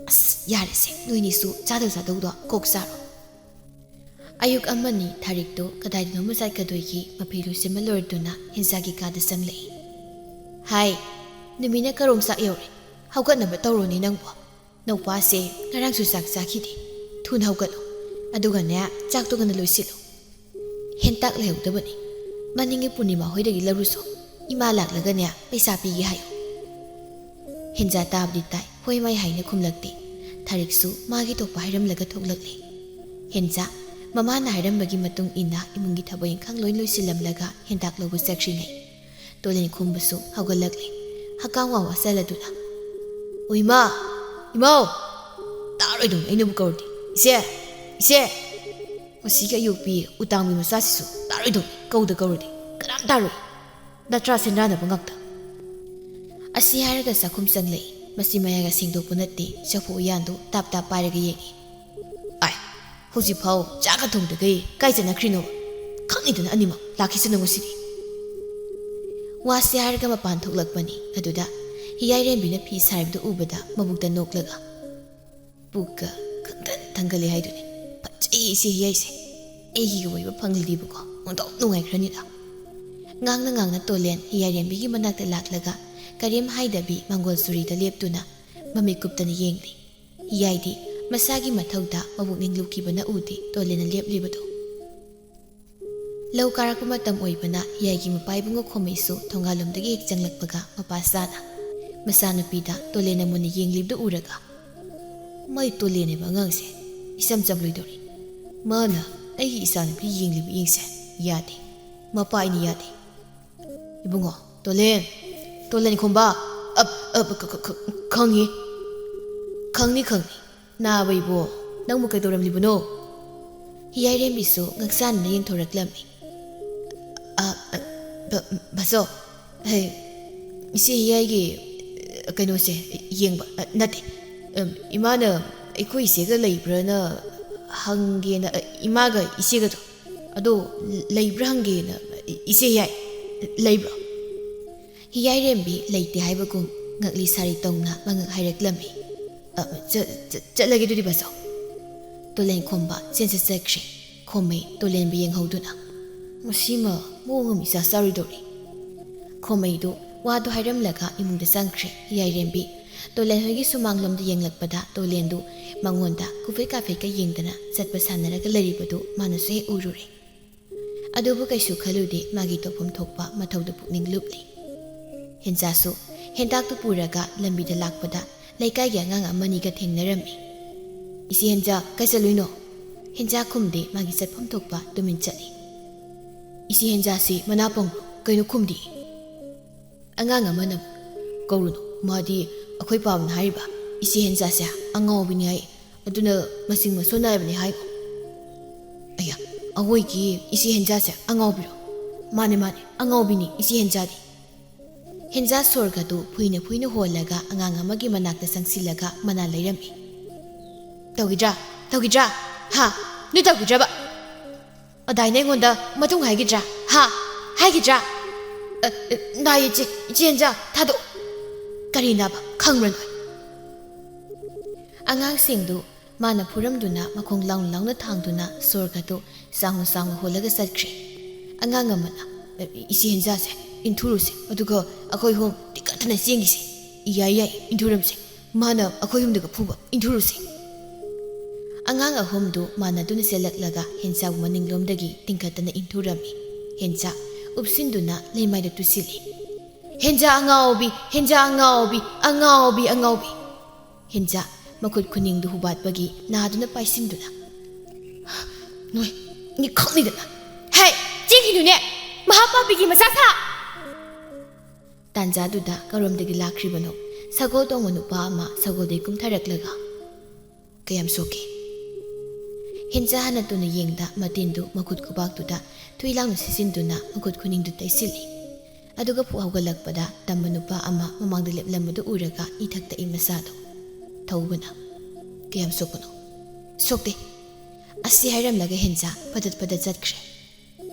ꯑꯁ, ꯌꯥꯔꯦꯁꯦ, ꯅꯣꯏꯅꯤꯁꯨ ꯆꯥꯗꯧ ꯆꯥꯗꯧꯗꯣ ꯀꯣꯛ ꯆꯥꯔꯣ꯫" ꯑꯌꯨꯛ ꯑꯃꯅꯤ ꯊꯥꯔꯤꯛꯇꯣ ꯀꯗꯥꯏꯗꯅꯣꯃ ꯆꯠꯀꯗꯣꯏꯒꯤ ꯃꯐꯤ ꯂꯣꯏꯁꯤꯟꯕ ꯂꯣꯏꯔꯗꯨꯅ ꯍꯦꯟꯖꯥꯒꯤ ꯀꯥꯗ ꯆꯪꯂꯛꯏ꯫ "ꯍꯥꯏ, ꯅꯨꯃꯤꯠꯅ ꯀꯔꯣꯝ ꯆꯥꯛ ꯌꯧꯔꯦ? ꯍꯧꯒꯠꯅꯕ ꯇꯧꯔꯣꯅꯦ ꯅꯪꯕꯣ꯫ ꯅꯧꯄꯥꯁꯦ ꯉꯔꯥꯡꯁꯨ ꯆꯥꯛ ꯆꯥꯈꯤꯗꯦ꯫ ꯊꯨꯅ ꯍꯧꯒꯠꯂꯣ꯫ ꯑꯗꯨꯒꯅꯦ, ꯆꯥꯛꯇꯣ ꯉꯟꯅ ꯂꯣꯏꯁꯤꯜꯂꯣ꯫ ꯍꯦꯟꯇꯥꯛ ꯂꯩꯍꯧꯗꯕꯅꯤ꯫ ꯃꯅꯤꯡꯒꯤ ꯄꯨꯔꯅꯤꯃꯥ ꯍꯣꯏꯗꯒꯤ ꯂꯧꯔꯨꯁꯣ꯫ ꯏꯃꯥ ꯂꯥꯛꯂꯒꯅꯦ, ꯄꯩꯁꯥ ꯄꯤꯒꯦ ꯍꯥꯏꯌꯨ꯫" ꯍꯦꯟꯖꯥ ꯇꯥꯕꯗꯤ ꯇꯥꯏ, ꯍꯣꯏ ꯃꯥꯏ ꯍꯥꯏꯅ ꯈꯨꯝꯂꯛꯇꯦ꯫ ꯊꯥꯔꯤꯛꯁꯨ ꯃꯥꯒꯤ ꯊꯣꯛꯄ ꯍꯥꯏꯔꯝꯂꯒ ꯊꯣꯛꯂꯛꯂꯦ꯫ ꯍꯦꯟꯖꯥ ꯃꯃꯥꯅ ꯍꯥꯏꯔꯝꯕꯒꯤ ꯃꯇꯨꯡ ꯏꯟꯅ ꯏꯃꯨꯡꯒꯤ ꯊꯕꯛ ꯏꯪꯈꯥꯡ ꯂꯣꯏ ꯂꯣꯏꯁꯤꯜꯂꯝꯂꯒ ꯍꯦꯟꯇꯥꯛ ꯂꯧꯕ ꯆꯠꯈ꯭ꯔꯤꯉꯩ, ꯇꯣꯂꯦꯟ ꯈꯨꯝꯕꯁꯨ ꯍꯧꯒꯠꯂꯛꯂꯦ꯫ ꯍꯀꯥꯝ ꯋꯥ ꯋꯥ ꯆꯜꯂꯗꯨꯅ, "ꯑꯣ ꯏꯃꯥ, ꯏꯃꯧ!" "ꯇꯥꯔꯣꯏꯗꯧꯅꯤ ꯑꯩꯅꯕꯨ ꯀꯧꯔꯗꯤ꯫ ꯏꯆꯦ! ꯏꯆꯦ!" ꯃꯁꯤꯒꯤ ꯑꯌꯣꯛꯄꯤ ꯎꯇꯥꯡꯕꯤ ꯃꯆꯥꯁꯤꯁꯨ ꯇꯥꯔꯣꯏꯗꯧꯅꯤ, ꯀꯧꯗ ꯀꯧꯔꯗꯤ꯫ ꯀꯅꯥꯝ ꯇꯥꯔꯣꯏ꯫ ꯅꯠꯇ꯭ꯔꯥ ꯁꯦꯟꯗ꯭ꯔꯥꯟꯅꯕ ꯉꯥꯛꯇ꯫ ꯑꯁꯤ ꯍꯥꯏꯔꯒ ꯆꯥꯛꯈꯨꯝ ꯆꯪꯂꯛꯏ꯫ ꯃꯁꯤ ꯃꯌꯥꯒ ꯁꯦꯡꯗꯣꯛꯄ ꯅꯠꯇꯦ, ꯆꯐꯨ ꯎꯌꯥꯟꯗꯨ ꯇꯥꯞ ꯇꯥꯞ ꯄꯥꯏꯔꯒ ꯌꯦꯡꯏ꯫ "ꯑꯥꯏ, ꯍꯧꯖꯤꯛꯐꯥꯎ ꯆꯥꯛꯀ ꯊꯣꯡꯗꯈꯩ ꯀꯥꯏ ꯆꯠꯅꯈ꯭ꯔꯤꯅꯣ? ꯈꯪꯅꯤꯗꯅ ꯑꯅꯤꯃꯛ ꯂꯥꯛꯈꯤꯁꯅꯨ ꯉꯁꯤꯗꯤ꯫" ꯋꯥꯁꯤ ꯍꯥꯏꯔꯒ ꯃꯄꯥꯟ ꯊꯣꯛꯂꯛꯄꯅꯤ꯫ ꯑꯗꯨꯗ ꯍꯤꯌꯥꯏꯔꯦꯝꯕꯤꯅ ꯐꯤ ꯁꯥꯔꯤꯕꯗꯨ ꯎꯕꯗ ꯃꯕꯨꯛꯇ ꯅꯣꯛꯂꯒ, "ꯄꯨꯛꯀ ꯈꯪꯊꯟ ꯊꯟꯒꯠꯂꯦ ꯍꯥꯏꯗꯨꯅꯤ꯫ ꯐꯖꯩ ꯏꯆꯦ ꯍꯤꯌꯥꯏꯁꯦ꯫ ꯑꯩꯒꯤꯒ ꯑꯣꯏꯕ ꯐꯪꯂꯗꯤꯕꯀꯣ ꯑꯣꯟꯊꯣꯛ ꯅꯨꯡꯉꯥꯏꯈ꯭ꯔꯅꯤꯗ꯫" ꯉꯥꯡꯅ ꯉꯥꯡꯅ ꯇꯣꯂꯦꯟ ꯍꯤꯌꯥꯏꯔꯦꯝꯕꯤꯒꯤ ꯃꯅꯥꯛꯇ ꯂꯥꯛꯂꯒ ꯀꯔꯤꯝ ꯍꯥꯏꯗꯕꯤ ꯃꯥꯡꯒꯣꯜ ꯆꯨꯔꯤꯗ ꯂꯦꯞꯇꯨꯅ ꯃꯃꯤꯠ ꯀꯨꯞꯇꯅ ꯌꯦꯡꯂꯤ꯫ ꯍꯤꯌꯥꯏꯗꯤ ꯃꯁꯥꯒꯤ ꯃꯊꯧꯗ ꯃꯕꯨꯛꯅꯤꯡ ꯂꯨꯞꯈꯤꯕꯅ ꯎꯗꯦ ꯇꯣꯂꯦꯟꯅ ꯂꯦꯞꯂꯤꯕꯗꯨ꯫ ꯂꯧ ꯀꯥꯔꯛꯄ ꯃꯇꯝ ꯑꯣꯏꯕꯅ ꯍꯤꯌꯥꯏꯒꯤ ꯃꯄꯥ ꯏꯕꯨꯡꯉꯣ ꯈꯣꯃꯩꯁꯨ ꯊꯣꯡꯒꯥꯜꯂꯣꯝꯗꯒꯤ ꯍꯦꯛ ꯆꯪꯂꯛꯄꯒ ꯃꯄꯥ ꯆꯥꯅ ꯃꯆꯥꯅꯨꯄꯤꯗ ꯇꯣꯂꯦꯟꯅ ꯃꯨꯟꯅ ꯌꯦꯡꯂꯤꯕꯗꯨ ꯎꯔꯒ, "ꯃꯥꯏ ꯇꯣꯂꯦꯟꯅꯦꯕ ꯑꯉꯥꯡꯁꯦ, ꯏꯆꯝ ꯆꯝꯂꯣꯏꯗꯧꯔꯤ꯫ ꯃꯥꯅ ꯑꯩꯒꯤ ꯏꯆꯥꯅꯨꯄꯤ ꯌꯦꯡꯂꯤꯕ ꯌꯦꯡꯁꯦ ꯌꯥꯗꯦ꯫ ꯃꯄꯥ ꯑꯩꯅ ꯌꯥꯗꯦ꯫" "ꯏꯕꯨꯡꯉꯣ, ꯇꯣꯂꯦꯟ, ꯇꯣꯂꯦꯟ ꯈꯣꯝꯕ꯫" "ꯑꯞ, ꯑꯞ, ꯈ-, ꯈ-, ꯈ-, ꯈꯪꯉꯤ꯫ ꯈꯪꯅꯤ, ꯈꯪꯅꯤ꯫ ꯅꯥꯕ ꯏꯕꯣ, ꯅꯪꯕꯨ ꯀꯩꯗꯧꯔꯝꯂꯤꯕꯅꯣ?" ꯍꯤꯌꯥꯏꯔꯦꯝꯕꯤꯁꯨ ꯉꯛꯁꯥꯟꯅꯅ ꯌꯦꯡꯊꯣꯔꯛꯂꯝꯃꯤ꯫ "ꯑ, ꯑ, ꯕ-, ꯕꯥꯆꯧ, ꯍꯩ, ꯏꯆꯦ ꯍꯤꯌꯥꯏꯒꯤ, ꯑ, ꯀꯩꯅꯣꯁꯦ ꯌꯦꯡꯕ, ꯑ, ꯅꯠꯇꯦ, ꯑꯝ, ꯏꯃꯥꯅ ꯑꯩꯈꯣꯏ ꯏꯆꯦꯒ ꯂꯩꯕ꯭ꯔꯥꯅ ꯍꯪꯒꯦꯅ, ꯑ, ꯏꯃꯥꯒ ꯏꯆꯦꯒꯗꯣ, ꯑꯗꯣ ꯂꯩꯕ꯭ꯔꯥ ꯍꯪꯒꯦꯅ, ꯏ-, ꯏꯆꯦ ꯍꯤꯌꯥꯏ, ꯂꯩꯕ꯭ꯔꯣ?" ꯍꯤꯌꯥꯏꯔꯦꯝꯕꯤ ꯂꯩꯇꯦ ꯍꯥꯏꯕꯒꯨꯝ ꯉꯛꯂꯤ ꯁꯥꯔꯤ ꯇꯧꯅ ꯃꯉꯛ ꯍꯥꯏꯔꯛꯂꯝꯃꯤ꯫ "ꯑ, ꯆ-, ꯆ-, ꯆꯠꯂꯒꯦ ꯑꯗꯨꯗꯤ ꯕꯥꯆꯧ꯫" ꯇꯣꯂꯦꯟ ꯈꯣꯝꯕ ꯆꯦꯟꯖ ꯆꯠꯈ꯭ꯔꯦ꯫ ꯈꯣꯝꯃꯩ ꯇꯣꯂꯦꯟꯕꯨ ꯌꯦꯡꯍꯧꯗꯨꯅ, "ꯃꯁꯤꯃ ꯃꯑꯣꯡ ꯑꯃ ꯏꯆꯥ ꯆꯥꯔꯣꯏꯗꯧꯔꯤ꯫" ꯈꯣꯝꯃꯩꯗꯨ ꯋꯥꯗꯨ ꯍꯥꯏꯔꯝꯂꯒ ꯏꯃꯨꯡꯗ ꯆꯪꯈ꯭ꯔꯦ꯫ ꯍꯤꯌꯥꯏꯔꯦꯝꯕꯤ ꯇꯣꯂꯦꯟ ꯍꯣꯏꯒꯤ ꯁꯨꯃꯥꯡꯂꯣꯝꯗ ꯌꯦꯡꯂꯛꯄꯗ ꯇꯣꯂꯦꯟꯗꯨ ꯃꯉꯣꯟꯗ ꯀꯨꯐꯦꯠ ꯀꯥꯐꯦꯠꯀ ꯌꯦꯡꯗꯅ ꯆꯠꯄ ꯁꯥꯟꯅꯔꯒ ꯂꯩꯔꯤꯕꯗꯨ ꯃꯥꯅꯁꯨ ꯍꯦꯛ ꯎꯔꯨꯔꯦ꯫ ꯑꯗꯨꯕꯨ ꯀꯩꯁꯨ ꯈꯜꯂꯨꯗꯦ, ꯃꯥꯒꯤ ꯇꯧꯐꯝ ꯊꯣꯛꯄ ꯃꯊꯧꯗ ꯄꯨꯛꯅꯤꯡ ꯂꯨꯞꯂꯤ꯫ ꯍꯦꯟꯖꯥꯁꯨ ꯍꯦꯟꯇꯥꯛꯇꯨ ꯄꯨꯔꯒ ꯂꯝꯕꯤꯗ ꯂꯥꯛꯄꯗ ꯂꯩꯀꯥꯏꯒꯤ ꯑꯉꯥꯡ ꯑꯃꯅꯤꯒ ꯊꯦꯡꯅꯔꯝꯃꯤ꯫ "ꯏꯆꯦ ꯍꯦꯟꯖꯥ, ꯀꯥꯏ ꯆꯠꯂꯨꯏꯅꯣ?" ꯍꯦꯟꯖꯥ ꯈꯨꯝꯗꯦ, ꯃꯥꯒꯤ ꯆꯠꯐꯝ ꯊꯣꯛꯄ ꯇꯨꯃꯤꯟ ꯆꯠꯂꯤ꯫ "ꯏꯆꯦ ꯍꯦꯟꯖꯥꯁꯤ ꯃꯅꯥ ꯄꯪꯕ꯭ꯔꯣ? ꯀꯩꯅꯣ ꯈꯨꯝꯗꯦ?" ꯑꯉꯥꯡ ꯑꯃꯅ, "ꯀꯧꯔꯨꯅꯨ, ꯃꯥꯗꯤ ꯑꯩꯈꯣꯏ ꯄꯥꯕꯅ ꯍꯥꯏꯔꯤꯕ ꯏꯆꯦ ꯍꯦꯟꯖꯥꯁꯦ ꯑꯉꯥꯎꯕꯤꯅꯤ ꯍꯥꯏ, ꯑꯗꯨꯅ ꯃꯆꯤꯡ ꯃꯁꯣꯟ ꯅꯥꯏꯕꯅꯤ ꯍꯥꯏ꯫" "ꯑꯌꯥ, ꯑꯋꯣꯏꯒꯤ ꯏꯆꯦ ꯍꯦꯟꯖꯥꯁꯦ ꯑꯉꯥꯎꯕꯤꯔꯣ?" "ꯃꯥꯅꯦ, ꯃꯥꯅꯦ, ꯑꯉꯥꯎꯕꯤꯅꯤ ꯏꯆꯦ ꯍꯦꯟꯖꯥꯗꯤ꯫" ꯍꯦꯟꯖꯥ ꯁꯣꯔꯒꯗꯨ ꯐꯨꯏꯅ ꯐꯨꯏꯅ ꯍꯣꯜꯂꯒ ꯑꯉꯥꯡ ꯑꯃꯒꯤ ꯃꯅꯥꯛꯇ ꯆꯪꯁꯤꯜꯂꯒ ꯃꯅꯥ ꯂꯩꯔꯝꯃꯤ꯫ "ꯇꯧꯈꯤꯗ꯭ꯔꯥ? ꯇꯧꯈꯤꯗ꯭ꯔꯥ? ꯍꯥ? ꯅꯣꯏ ꯇꯧꯈꯤꯗ꯭ꯔꯕ? ꯑꯗꯥꯏꯅ ꯑꯩꯉꯣꯟꯗ ꯃꯇꯨꯡ ꯍꯥꯏꯈꯤꯗ꯭ꯔꯥ? ꯍꯥ? ꯍꯥꯏꯈꯤꯗ꯭ꯔꯥ? ꯑ, ꯑ, ꯅꯥꯏ ꯏꯆꯦ, ꯏꯆꯦ ꯍꯦꯟꯖꯥ, ꯊꯥꯗꯣꯛ꯫ ꯀꯔꯤ ꯅꯥꯕ? ꯈꯪꯕ꯭ꯔꯥ ꯅꯣꯏ?" ꯑꯉꯥꯡꯁꯤꯡꯗꯨ ꯃꯥꯅ ꯐꯨꯔꯝꯗꯨꯅ ꯃꯈꯣꯡ ꯂꯥꯎꯅ ꯂꯥꯎꯅ ꯊꯥꯡꯗꯨꯅ ꯁꯣꯔꯒꯗꯨ ꯆꯥꯎꯅ ꯆꯥꯎꯅ ꯍꯣꯜꯂꯒ ꯆꯠꯈ꯭ꯔꯦ꯫ ꯑꯉꯥꯡ ꯑꯃꯅ, "ꯏꯆꯦ ꯍꯦꯟꯖꯥꯁꯦ ꯏꯟꯊꯨꯔꯨꯁꯦ, ꯑꯗꯨꯒ ꯑꯩꯈꯣꯏ ꯑꯍꯨꯝ ꯇꯤꯀꯠꯇꯅ ꯆꯦꯟꯈꯤꯁꯦ꯫ ꯏꯌꯥꯏ ꯌꯥꯏ, ꯏꯟꯊꯨꯔꯝꯁꯦ꯫ ꯃꯥꯅ ꯑꯩꯈꯣꯏ ꯑꯍꯨꯝꯗꯒ ꯐꯨꯕ, ꯏꯟꯊꯨꯔꯨꯁꯦ꯫" ꯑꯉꯥꯡ ꯑꯍꯨꯝꯗꯨ ꯃꯥꯟꯅꯗꯨꯅ ꯆꯦꯜꯂꯛꯂꯒ ꯍꯦꯟꯖꯥꯕꯨ ꯃꯅꯤꯡꯂꯣꯝꯗꯒꯤ ꯇꯤꯡꯈꯠꯇꯅ ꯏꯟꯊꯨꯔꯝꯃꯤ꯫ ꯍꯦꯟꯖꯥ ꯎꯞꯁꯤꯟꯗꯨꯅ ꯂꯩꯃꯥꯏꯗ ꯇꯨꯁꯤꯜꯂꯤ꯫ "ꯍꯦꯟꯖꯥ ꯑꯉꯥꯎꯕꯤ, ꯍꯦꯟꯖꯥ ꯑꯉꯥꯎꯕꯤ, ꯑꯉꯥꯎꯕꯤ, ꯑꯉꯥꯎꯕꯤ!" ꯍꯦꯟꯖꯥ ꯃꯈꯨꯠ ꯈꯨꯅꯤꯡꯗꯨ ꯍꯨꯕꯥꯠꯄꯒꯤ ꯅꯥꯗꯨꯅ ꯄꯥꯏꯁꯤꯟꯗꯨꯅ, "ꯅꯣꯏ, ꯅꯤ ꯈꯪꯅꯤꯗꯅ꯫ ꯍꯦ, ꯆꯦꯟꯈꯤꯅꯨꯅꯦ, ꯃꯍꯥꯄꯥꯄꯤꯒꯤ ꯃꯆꯥ ꯁꯥ!" ꯇꯥꯟꯖꯥꯗꯨꯗ ꯀꯔꯣꯝꯗꯒꯤ ꯂꯥꯛꯈ꯭ꯔꯤꯕꯅꯣ ꯁꯒꯣꯜ ꯇꯣꯡꯕ ꯅꯨꯄꯥ ꯑꯃ ꯁꯒꯣꯜꯗꯒꯤ ꯀꯨꯝꯊꯔꯛꯂꯒ, "ꯀꯌꯥꯝ ꯁꯣꯛꯀꯦ?" ꯍꯦꯟꯖꯥ ꯍꯟꯅ ꯇꯨꯅ ꯌꯦꯡꯗ ꯃꯇꯤꯟꯗꯨ ꯃꯈꯨꯠ ꯈꯨꯕꯥꯛꯇꯨꯗ ꯊꯨꯏ ꯂꯥꯎꯅ ꯁꯤꯠꯆꯤꯟꯗꯨꯅ ꯃꯈꯨꯠ ꯈꯨꯅꯤꯡꯗꯨ ꯇꯩꯁꯤꯜꯂꯤ꯫ ꯑꯗꯨꯒ ꯐꯨꯛ ꯍꯧꯒꯠꯂꯛꯄꯗ ꯇꯝꯕ ꯅꯨꯄꯥ ꯑꯃ ꯃꯃꯥꯡꯗ ꯂꯦꯞꯂꯝꯕꯗꯨ ꯎꯔꯒ ꯏ ꯊꯛꯇ ꯏ ꯃꯆꯥꯗꯨ ꯊꯧꯕꯅ, "ꯀꯌꯥꯝ ꯁꯣꯛꯄꯅꯣ?" "ꯁꯣꯛꯇꯦ꯫" ꯑꯁꯤ ꯍꯥꯏꯔꯝꯂꯒ ꯍꯦꯟꯖꯥ ꯐꯗꯠ ꯐꯗꯠ ꯆꯠꯈ꯭ꯔꯦ꯫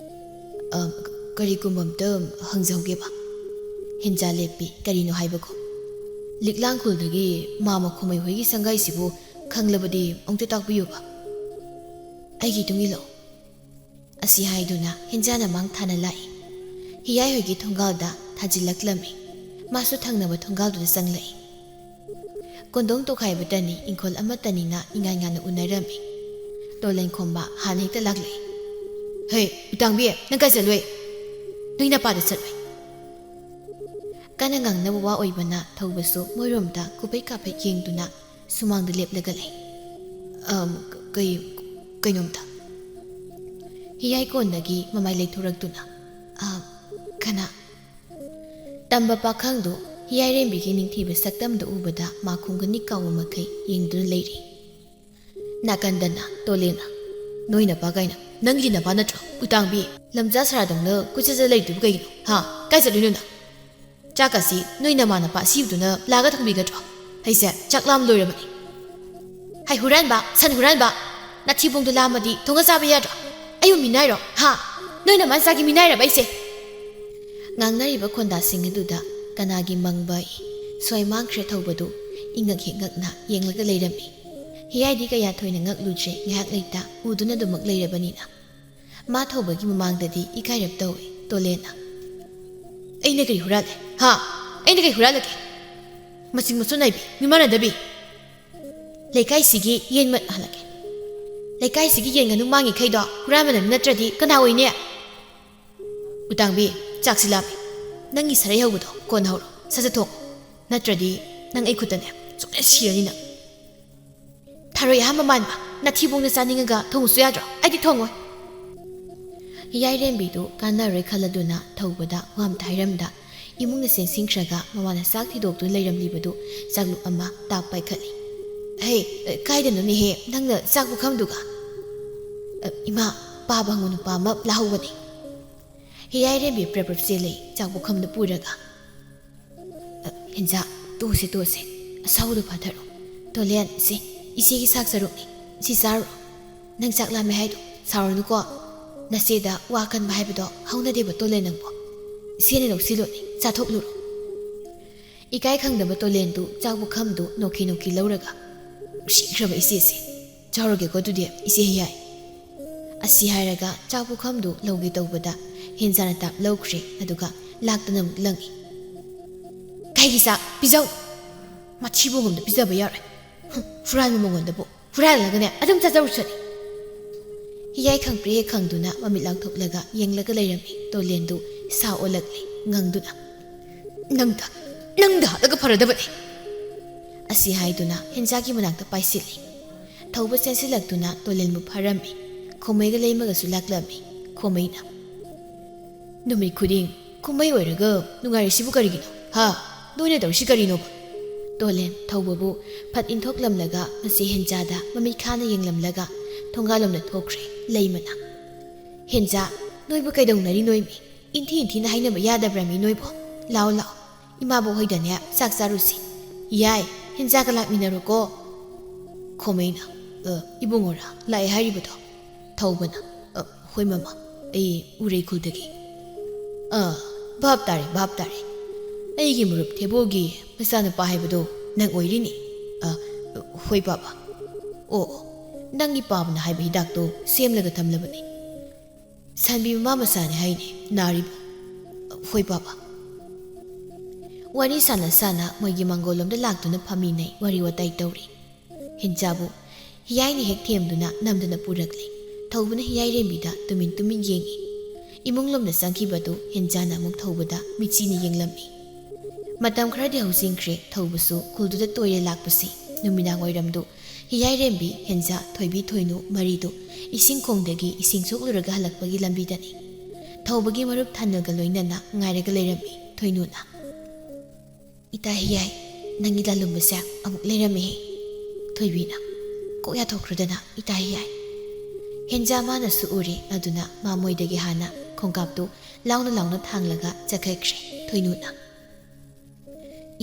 "ꯑ, ꯀꯔꯤꯒꯨꯝꯕ ꯑꯝꯇ ꯍꯪꯖꯍꯧꯒꯦꯕ꯫" ꯍꯦꯟꯖꯥ ꯂꯦꯞꯄꯤ, ꯀꯔꯤꯅꯣ ꯍꯥꯏꯕꯀꯣ꯫ "ꯂꯤꯛꯂꯥꯡ ꯈꯨꯜꯗꯒꯤ ꯃꯥꯃ ꯈꯣꯃꯩ ꯍꯣꯏꯒꯤ ꯁꯪꯒꯥꯏꯁꯤꯕꯨ ꯈꯪꯂꯕꯗꯤ ꯑꯃꯨꯛꯇ ꯇꯥꯛꯄꯤꯌꯨꯕ꯫" "ꯑꯩꯒꯤ ꯏꯇꯨꯡ ꯏꯜꯂꯣ꯫" ꯑꯁꯤ ꯍꯥꯏꯗꯨꯅ ꯍꯦꯟꯖꯥꯅ ꯃꯥꯡ ꯊꯥꯅ ꯂꯥꯛꯏ꯫ ꯍꯤꯌꯥꯏ ꯍꯣꯏꯒꯤ ꯊꯣꯡꯒꯥꯜꯗ ꯊꯥꯖꯤꯜꯂꯛꯂꯝꯃꯤ꯫ ꯃꯥꯁꯨ ꯊꯪꯅꯕ ꯊꯣꯡꯒꯥꯜꯗꯨꯗ ꯆꯪꯂꯛꯏ꯫ ꯀꯣꯟꯗꯣꯡ ꯇꯣꯈꯥꯏꯕꯇꯅꯤ, ꯏꯪꯈꯣꯜ ꯑꯃꯠꯇꯅꯤꯅ ꯏꯉꯥꯏ ꯉꯥꯅ ꯎꯅꯔꯝꯃꯤ꯫ ꯇꯣꯂꯦꯟ ꯈꯣꯝꯕ ꯍꯥꯟꯅ ꯍꯦꯛꯇ ꯂꯥꯛꯂꯛꯏ꯫ "ꯍꯦ, ꯎꯇꯥꯡꯕꯤ, ꯅꯪ ꯀꯥꯏ ꯆꯠꯂꯨꯏ?" "ꯅꯣꯏ ꯅꯄꯥꯗ ꯆꯠꯂꯨꯏ꯫" ꯀꯟꯅ ꯉꯥꯡꯅꯕ ꯋꯥ ꯑꯣꯏꯕꯅ ꯊꯧꯕꯁꯨ ꯃꯣꯏꯔꯣꯝꯗ ꯀꯨꯞꯄꯩ ꯀꯥꯞꯄꯩ ꯌꯦꯡꯗꯨꯅ ꯁꯨꯃꯥꯡꯗ ꯂꯦꯞꯂꯒ ꯂꯩ꯫ "ꯑꯝ, ꯀꯩ, ꯀꯩꯅꯣꯝꯇ?" ꯍꯤꯌꯥꯏ ꯀꯣꯟꯗꯒꯤ ꯃꯃꯥꯏ ꯂꯩꯊꯣꯔꯛꯇꯨꯅ, "ꯑ, ꯀꯅꯥ?" ꯇꯝꯕ ꯄꯥꯈꯪꯗꯨ ꯍꯤꯌꯥꯏꯔꯦꯝꯕꯤꯒꯤ ꯅꯤꯡꯊꯤꯕ ꯁꯛꯇꯝꯗꯨ ꯎꯕꯗ ꯃꯥꯈꯨꯝꯒꯅꯤ ꯀꯥꯎꯕ ꯃꯈꯩ ꯌꯦꯡꯗꯨꯅ ꯂꯩꯔꯤ꯫ ꯅꯥꯀꯟꯗꯅ ꯇꯣꯂꯦꯅ, "ꯅꯣꯏ ꯅꯄꯥ ꯀꯥꯏꯅ, ꯅꯪꯒꯤ ꯅꯄꯥ ꯅꯠꯇ꯭ꯔꯣ? ꯎꯇꯥꯡꯕꯤ, ꯂꯝꯖꯥ ꯁꯔꯥꯗꯧꯅ ꯀꯣꯏꯆꯠ ꯆꯠ ꯂꯩꯔꯤꯗꯨꯕꯨ ꯀꯩꯒꯤꯅꯣ? ꯍꯥ? ꯀꯥꯏ ꯆꯠꯂꯨꯏꯅꯣ ꯅꯪ? ꯆꯥꯛꯀꯁꯤ ꯅꯣꯏ ꯅꯃꯥ ꯅꯄꯥ ꯑꯁꯤꯕꯗꯨꯅ ꯂꯥꯛꯑꯒ ꯊꯣꯡꯕꯤꯒꯗ꯭ꯔꯣ? ꯑꯩꯁꯦ ꯆꯥꯛ ꯂꯥꯝ ꯂꯣꯏꯔꯕꯅꯤ꯫ ꯍꯩ ꯍꯨꯔꯥꯟꯕ, ꯁꯟ ꯍꯨꯔꯥꯟꯕ! ꯅꯥꯊꯤꯕꯣꯡꯗꯣ ꯂꯥꯝꯃꯗꯤ ꯊꯣꯡꯉ ꯆꯥꯕ ꯌꯥꯗ꯭ꯔꯣ? ꯑꯩꯕꯨ ꯃꯤꯅꯥꯏꯔꯣ? ꯍꯥ? ꯅꯣꯏ ꯅꯃꯥ ꯅꯆꯥꯒꯤ ꯃꯤꯅꯥꯏꯔꯕ ꯑꯩꯁꯦ?" ꯉꯥꯡꯅꯔꯤꯕ ꯈꯣꯟꯗꯥꯁꯤꯡ ꯑꯗꯨꯗ ꯀꯅꯥꯒꯤ ꯃꯪꯕ ꯁ꯭ꯋꯥꯏ ꯃꯥꯡꯈ꯭ꯔꯦ ꯊꯧꯕꯗꯨ ꯏꯉꯛ ꯍꯦꯛ ꯉꯛꯅ ꯌꯦꯡꯂꯒ ꯂꯩꯔꯝꯃꯤ꯫ ꯍꯤꯌꯥꯏꯗꯤ ꯀꯌꯥ ꯊꯣꯏꯅ ꯉꯛꯂꯨꯗ꯭ꯔꯦ, ꯉꯥꯏꯍꯥꯛ ꯂꯩꯇ ꯎꯗꯨꯅ ꯑꯗꯨꯃꯛ ꯂꯩꯔꯕꯅꯤꯅ꯫ ꯃꯥ ꯊꯧꯕꯒꯤ ꯃꯃꯥꯡꯗꯗꯤ ꯏꯀꯥꯏꯔꯞ ꯇꯧꯏ ꯇꯣꯂꯦꯟꯅ꯫ "ꯑꯩꯅ ꯀꯔꯤ ꯍꯨꯔꯥꯜꯂꯦ? ꯍꯥ? ꯑꯩꯅ ꯀꯔꯤ ꯍꯨꯔꯥꯜꯂꯒꯦ? ꯃꯆꯤꯡ ꯃꯆꯣꯠ ꯅꯥꯏꯕꯤ, ꯃꯤꯃꯥꯟꯅꯗꯕꯤ! ꯂꯩꯀꯥꯏꯁꯤꯒꯤ ꯌꯦꯟ ꯃ-, ꯍꯜꯂꯛꯀꯦ꯫ ꯂꯩꯀꯥꯏꯁꯤꯒꯤ ꯌꯦꯟ ꯉꯥꯅꯨ ꯃꯥꯡꯉꯤꯈꯩꯗꯣ ꯍꯨꯔꯥꯟꯕꯅ ꯅꯠꯇ꯭ꯔꯗꯤ ꯀꯅꯥ ꯑꯣꯏꯅꯤ? ꯎꯇꯥꯡꯕꯤ, ꯆꯥꯛꯁꯤ ꯂꯥꯝꯃꯤ꯫ ꯅꯪꯒꯤ ꯁꯔꯩ ꯍꯧꯕꯗꯣ ꯀꯣꯟꯅ ꯍꯧꯔꯣ꯫ ꯁꯠ ꯁꯠ ꯊꯣꯡ꯫ ꯅꯠꯇ꯭ꯔꯗꯤ ꯅꯪ ꯑꯩ ꯈꯨꯠꯇꯅꯦ ꯁꯣꯛꯅ ꯁꯤꯔꯅꯤ ꯅꯪ꯫ ꯊꯔꯣꯏ ꯑꯍꯥꯟꯕ ꯃꯥꯟꯕ, ꯅꯥꯊꯤꯕꯣꯡꯗ ꯆꯥꯅꯤꯡꯉꯒ ꯊꯣꯡꯉꯨꯁꯨ ꯌꯥꯗ꯭ꯔꯣ? ꯑꯩꯗꯤ ꯊꯣꯡꯉꯣꯏ꯫" ꯍꯤꯌꯥꯏꯔꯦꯝꯕꯤꯗꯨ ꯀꯥꯟꯅꯔꯣꯏ ꯈꯜꯂꯗꯨꯅ ꯊꯧꯕꯗ ꯋꯥ ꯑꯝꯇ ꯍꯥꯏꯔꯝꯗ ꯏꯃꯨꯡꯗ ꯆꯦꯟꯁꯤꯟꯈ꯭ꯔꯒ ꯃꯃꯥꯅ ꯆꯥꯛ ꯊꯤꯗꯣꯛꯇꯨꯅ ꯂꯩꯔꯝꯂꯤꯕꯗꯨ ꯆꯥꯛꯂꯨꯛ ꯑꯃ ꯇꯥꯞ ꯄꯥꯏꯈꯠꯂꯤ꯫ "ꯍꯦ, ꯀꯥꯏꯗꯅꯣꯅꯦꯍꯦ ꯅꯪꯅ ꯆꯥꯛ ꯄꯨꯈꯝꯗꯨꯒ?" "ꯏꯃꯥ, ꯄꯥꯕ ꯍꯪꯉꯨ ꯅꯨꯄꯥ ꯑꯃ ꯂꯥꯍꯧꯕꯅꯤ꯫" ꯍꯤꯌꯥꯏꯔꯦꯝꯕꯤ ꯄ꯭ꯔꯞ ꯄ꯭ꯔꯞ ꯆꯦꯜꯂꯤ ꯆꯥꯛ ꯄꯨꯈꯝꯗꯨ ꯄꯨꯔꯒ꯫ "ꯑ, ꯍꯦꯟꯖꯥ, ꯇꯣꯛꯑꯁꯦ, ꯇꯣꯛꯑꯁꯦ꯫ ꯑꯁꯥꯎꯕꯗꯣ ꯐꯥꯊꯔꯣ꯫ ꯇꯣꯂꯦꯟ, ꯁꯤ ꯏꯆꯦꯒꯤ ꯁꯥꯛ ꯆꯔꯨꯛꯅꯤ꯫ ꯁꯤ ꯆꯥꯔꯨꯔꯣ꯫ ꯅꯪ ꯆꯥꯛ ꯂꯥꯝꯃꯦ ꯍꯥꯏꯗꯣ ꯁꯥꯎꯔꯅꯨꯀꯣ꯫ ꯅꯆꯦꯗ ꯋꯥ ꯑꯀꯟꯕ ꯍꯥꯏꯕꯗꯣ ꯍꯧꯅꯗꯦꯕ, ꯇꯣꯂꯦꯟ ꯅꯪꯕꯣ꯫ ꯏꯆꯦꯅ ꯂꯧꯁꯤꯜꯂꯨꯅꯦ, ꯆꯥꯊꯣꯛꯂꯨꯔꯣ꯫" ꯏꯀꯥꯏ ꯈꯪꯗꯕ ꯇꯣꯂꯦꯟꯗꯨ ꯆꯥꯛ ꯄꯨꯈꯝꯗꯨ ꯅꯣꯛꯈꯤ ꯅꯣꯛꯈꯤ ꯂꯧꯔꯒ, "ꯅꯨꯡꯁꯤꯈ꯭ꯔꯕ ꯏꯆꯦꯁꯦ꯫ ꯆꯥꯎꯔꯒꯦꯀꯣ ꯑꯗꯨꯗꯤ, ꯏꯆꯦ ꯍꯤꯌꯥꯏ꯫" ꯑꯁꯤ ꯍꯥꯏꯔꯒ ꯆꯥꯛ ꯄꯨꯈꯝꯗꯨ ꯂꯧꯒꯦ ꯇꯧꯕꯗ ꯍꯦꯟꯖꯥꯅ ꯇꯥꯞ ꯂꯧꯈ꯭ꯔꯦ, ꯑꯗꯨꯒ ꯂꯥꯛꯇꯅ ꯑꯃꯨꯛ ꯂꯪꯉꯤ꯫ "ꯀꯩꯒꯤ ꯆꯥꯛ? ꯄꯤꯖꯧ! ꯃꯊꯤꯕꯣꯡ ꯑꯝꯗ ꯄꯤꯖꯕ ꯌꯥꯔꯣꯏ꯫ ꯍꯨꯝ, ꯍꯨꯔꯥꯟꯕ ꯃꯉꯣꯟꯗꯕꯨ ꯍꯨꯔꯥꯜꯂꯒꯅꯦ ꯑꯗꯨꯝ ꯆꯥꯖꯧꯁꯅꯤ꯫" ꯍꯤꯌꯥꯏ ꯈꯪꯄ꯭ꯔꯦ ꯍꯦꯛ ꯈꯪꯗꯨꯅ ꯃꯃꯤꯠ ꯂꯥꯡꯊꯣꯛꯂꯒ ꯌꯦꯡꯂꯒ ꯂꯩꯔꯝꯃꯤ꯫ ꯇꯣꯂꯦꯟꯗꯨ ꯁꯥ ꯑꯣꯜꯂꯛꯂꯤ, ꯉꯪꯗꯨꯅ꯫ "ꯅꯪꯗ, ꯅꯪꯗ ꯍꯥꯠꯂꯒ ꯐꯔꯗꯕꯅꯤ!" ꯑꯁꯤ ꯍꯥꯏꯗꯨꯅ ꯍꯦꯟꯖꯥꯒꯤ ꯃꯅꯥꯛꯇ ꯄꯥꯏꯁꯤꯜꯂꯤ꯫ ꯊꯧꯕ ꯆꯦꯟꯁꯤꯜꯂꯛꯇꯨꯅ ꯇꯣꯂꯦꯟꯕꯨ ꯐꯥꯔꯝꯃꯤ꯫ ꯈꯣꯃꯩꯒ ꯂꯩꯃꯒꯁꯨ ꯂꯥꯛꯂꯝꯃꯤ꯫ ꯈꯣꯃꯩꯅ, "ꯅꯨꯃꯤꯠ ꯈꯨꯗꯤꯡ ꯈꯣꯃꯩ ꯑꯣꯏꯔꯒ ꯅꯨꯡꯉꯥꯏꯔꯤꯁꯤꯕꯨ ꯀꯔꯤꯒꯤꯅꯣ? ꯍꯥ? ꯅꯣꯏꯅ ꯇꯧꯔꯤꯁꯤ ꯀꯔꯤꯅꯣꯕ?" ꯇꯣꯂꯦꯟ ꯊꯧꯕꯕꯨ ꯐꯠ ꯏꯟꯊꯣꯛꯂꯝꯂꯒ ꯃꯁꯤ ꯍꯦꯟꯖꯥꯗ ꯃꯃꯤꯠ ꯈꯥꯅ ꯌꯦꯡꯂꯝꯂꯒ ꯊꯣꯡꯒꯥꯜꯂꯣꯝꯗ ꯊꯣꯛꯈ꯭ꯔꯦ꯫ ꯂꯩꯃꯅ, "ꯍꯦꯟꯖꯥ, ꯅꯣꯏꯕꯨ ꯀꯩꯗꯧꯅꯔꯤ ꯅꯣꯏꯃꯤ? ꯏꯟꯊꯤ ꯏꯟꯊꯤꯅ ꯍꯥꯏꯅꯕ ꯌꯥꯗꯕ꯭ꯔꯥ ꯃꯤ ꯅꯣꯏꯕꯣ? ꯂꯥꯛꯑꯣ, ꯂꯥꯛꯑꯣ, ꯏꯃꯥꯕꯣꯛ ꯍꯣꯏꯗꯅꯦ ꯆꯥꯛ ꯆꯥꯔꯨꯁꯤ꯫ ꯌꯥꯏ, ꯍꯦꯟꯖꯥꯒ ꯂꯥꯛꯃꯤꯟꯅꯔꯣꯀꯣ꯫" ꯈꯣꯃꯩꯅ, "ꯑ, ꯏꯕꯨꯡꯉꯣꯔꯥ ꯂꯥꯛꯑꯦ ꯍꯥꯏꯔꯤꯕꯗꯣ?" ꯊꯧꯕꯅ, "ꯑ, ꯍꯣꯏ ꯃꯃꯥ, ꯑꯩ ꯎꯔꯩ ꯈꯨꯜꯗꯒꯤ꯫" "ꯑ, ꯚꯥꯞ ꯇꯥꯔꯦ, ꯚꯥꯞ ꯇꯥꯔꯦ꯫ ꯑꯩꯒꯤ ꯃꯔꯨꯞ ꯊꯦꯕꯣꯒꯤ ꯃꯆꯥꯅꯨꯄꯥ ꯍꯥꯏꯕꯗꯣ ꯅꯪ ꯑꯣꯏꯔꯤꯅꯤ?" "ꯑ, ꯍꯣꯏ ꯄꯥꯕ꯫" "ꯑꯣ, ꯑꯣ, ꯅꯪꯒꯤ ꯄꯥꯕꯅ ꯍꯥꯏꯕ ꯍꯤꯗꯥꯛꯇꯣ ꯁꯦꯝꯂꯒ ꯊꯝꯂꯕꯅꯤ꯫ ꯁꯥꯟꯕꯤ ꯃꯃꯥ ꯃꯆꯥꯅꯤ ꯍꯥꯏꯅꯦ ꯅꯥꯔꯤꯕ꯫" "ꯍꯣꯏ ꯄꯥꯕ꯫" ꯋꯥꯔꯤ ꯁꯥꯟꯅ ꯁꯥꯟꯅ ꯃꯣꯏꯒꯤ ꯃꯥꯡꯒꯣꯜꯂꯣꯝꯗ ꯂꯥꯛꯇꯨꯅ ꯐꯝꯃꯤꯟꯅꯩ, ꯋꯥꯔꯤ ꯋꯥꯇꯥꯏ ꯇꯧꯔꯤ꯫ ꯍꯦꯟꯖꯥꯕꯨ ꯍꯤꯌꯥꯏꯅ ꯍꯦꯛ ꯊꯦꯝꯗꯨꯅ ꯅꯝꯗꯅ ꯄꯨꯔꯛꯂꯤ꯫ ꯊꯧꯕꯅ ꯍꯤꯌꯥꯏꯔꯦꯝꯕꯤꯗ ꯇꯨꯃꯤꯟ ꯇꯨꯃꯤꯟ ꯌꯦꯡꯏ꯫ ꯏꯃꯨꯡꯂꯣꯝꯗ ꯆꯪꯈꯤꯕꯗꯨ ꯍꯦꯟꯖꯥꯅ ꯑꯃꯨꯛ ꯊꯧꯕꯗ ꯃꯤꯠꯆꯤꯅ ꯌꯦꯡꯂꯝꯃꯤ꯫ ꯃꯇꯝ ꯈꯔꯗꯤ ꯍꯧꯖꯤꯟꯈ꯭ꯔꯦ ꯊꯧꯕꯁꯨ ꯈꯨꯜꯗꯨꯗ ꯇꯣꯏꯔꯦ ꯂꯥꯛꯄꯁꯤ꯫ ꯅꯨꯃꯤꯗꯥꯡ ꯋꯥꯏꯔꯝꯗꯨ ꯍꯤꯌꯥꯏꯔꯦꯝꯕꯤ, ꯍꯦꯟꯖꯥ, ꯊꯣꯏꯕꯤ, ꯊꯣꯏꯅꯨ ꯃꯔꯤꯗꯨ ꯏꯁꯤꯡ ꯈꯣꯡꯗꯒꯤ ꯏꯁꯤꯡ ꯁꯣꯛꯂꯨꯔꯒ ꯍꯜꯂꯛꯄꯒꯤ ꯂꯝꯕꯤꯗꯅꯤ꯫ ꯊꯧꯕꯒꯤ ꯃꯔꯨꯞ ꯊꯥꯅꯤꯜꯒ ꯂꯣꯏꯅꯅ ꯉꯥꯏꯔꯒ ꯂꯩꯔꯝꯃꯤ ꯊꯣꯏꯅꯨꯅ꯫ "ꯏꯇꯥ ꯍꯤꯌꯥꯏ, ꯅꯪꯒꯤ ꯂꯥꯂꯨꯝꯕꯁꯦ ꯑꯃꯨꯛ ꯂꯩꯔꯝꯃꯦꯍꯦ꯫" ꯊꯣꯏꯕꯤꯅ, "ꯀꯣꯛ ꯌꯥꯊꯣꯛꯈ꯭ꯔꯗꯅ, ꯏꯇꯥ ꯍꯤꯌꯥꯏ꯫" ꯍꯦꯟꯖꯥ ꯃꯥꯅꯁꯨ ꯎꯔꯦ, ꯑꯗꯨꯅ ꯃꯥ ꯃꯣꯏꯗꯒꯤ ꯍꯥꯟꯅ ꯈꯣꯡꯀꯥꯞꯇꯨ ꯂꯥꯎꯅ ꯂꯥꯎꯅ ꯊꯥꯡꯂꯒ ꯆꯠꯈꯠꯈ꯭ꯔꯦ꯫ ꯊꯣꯏꯅꯨꯅ,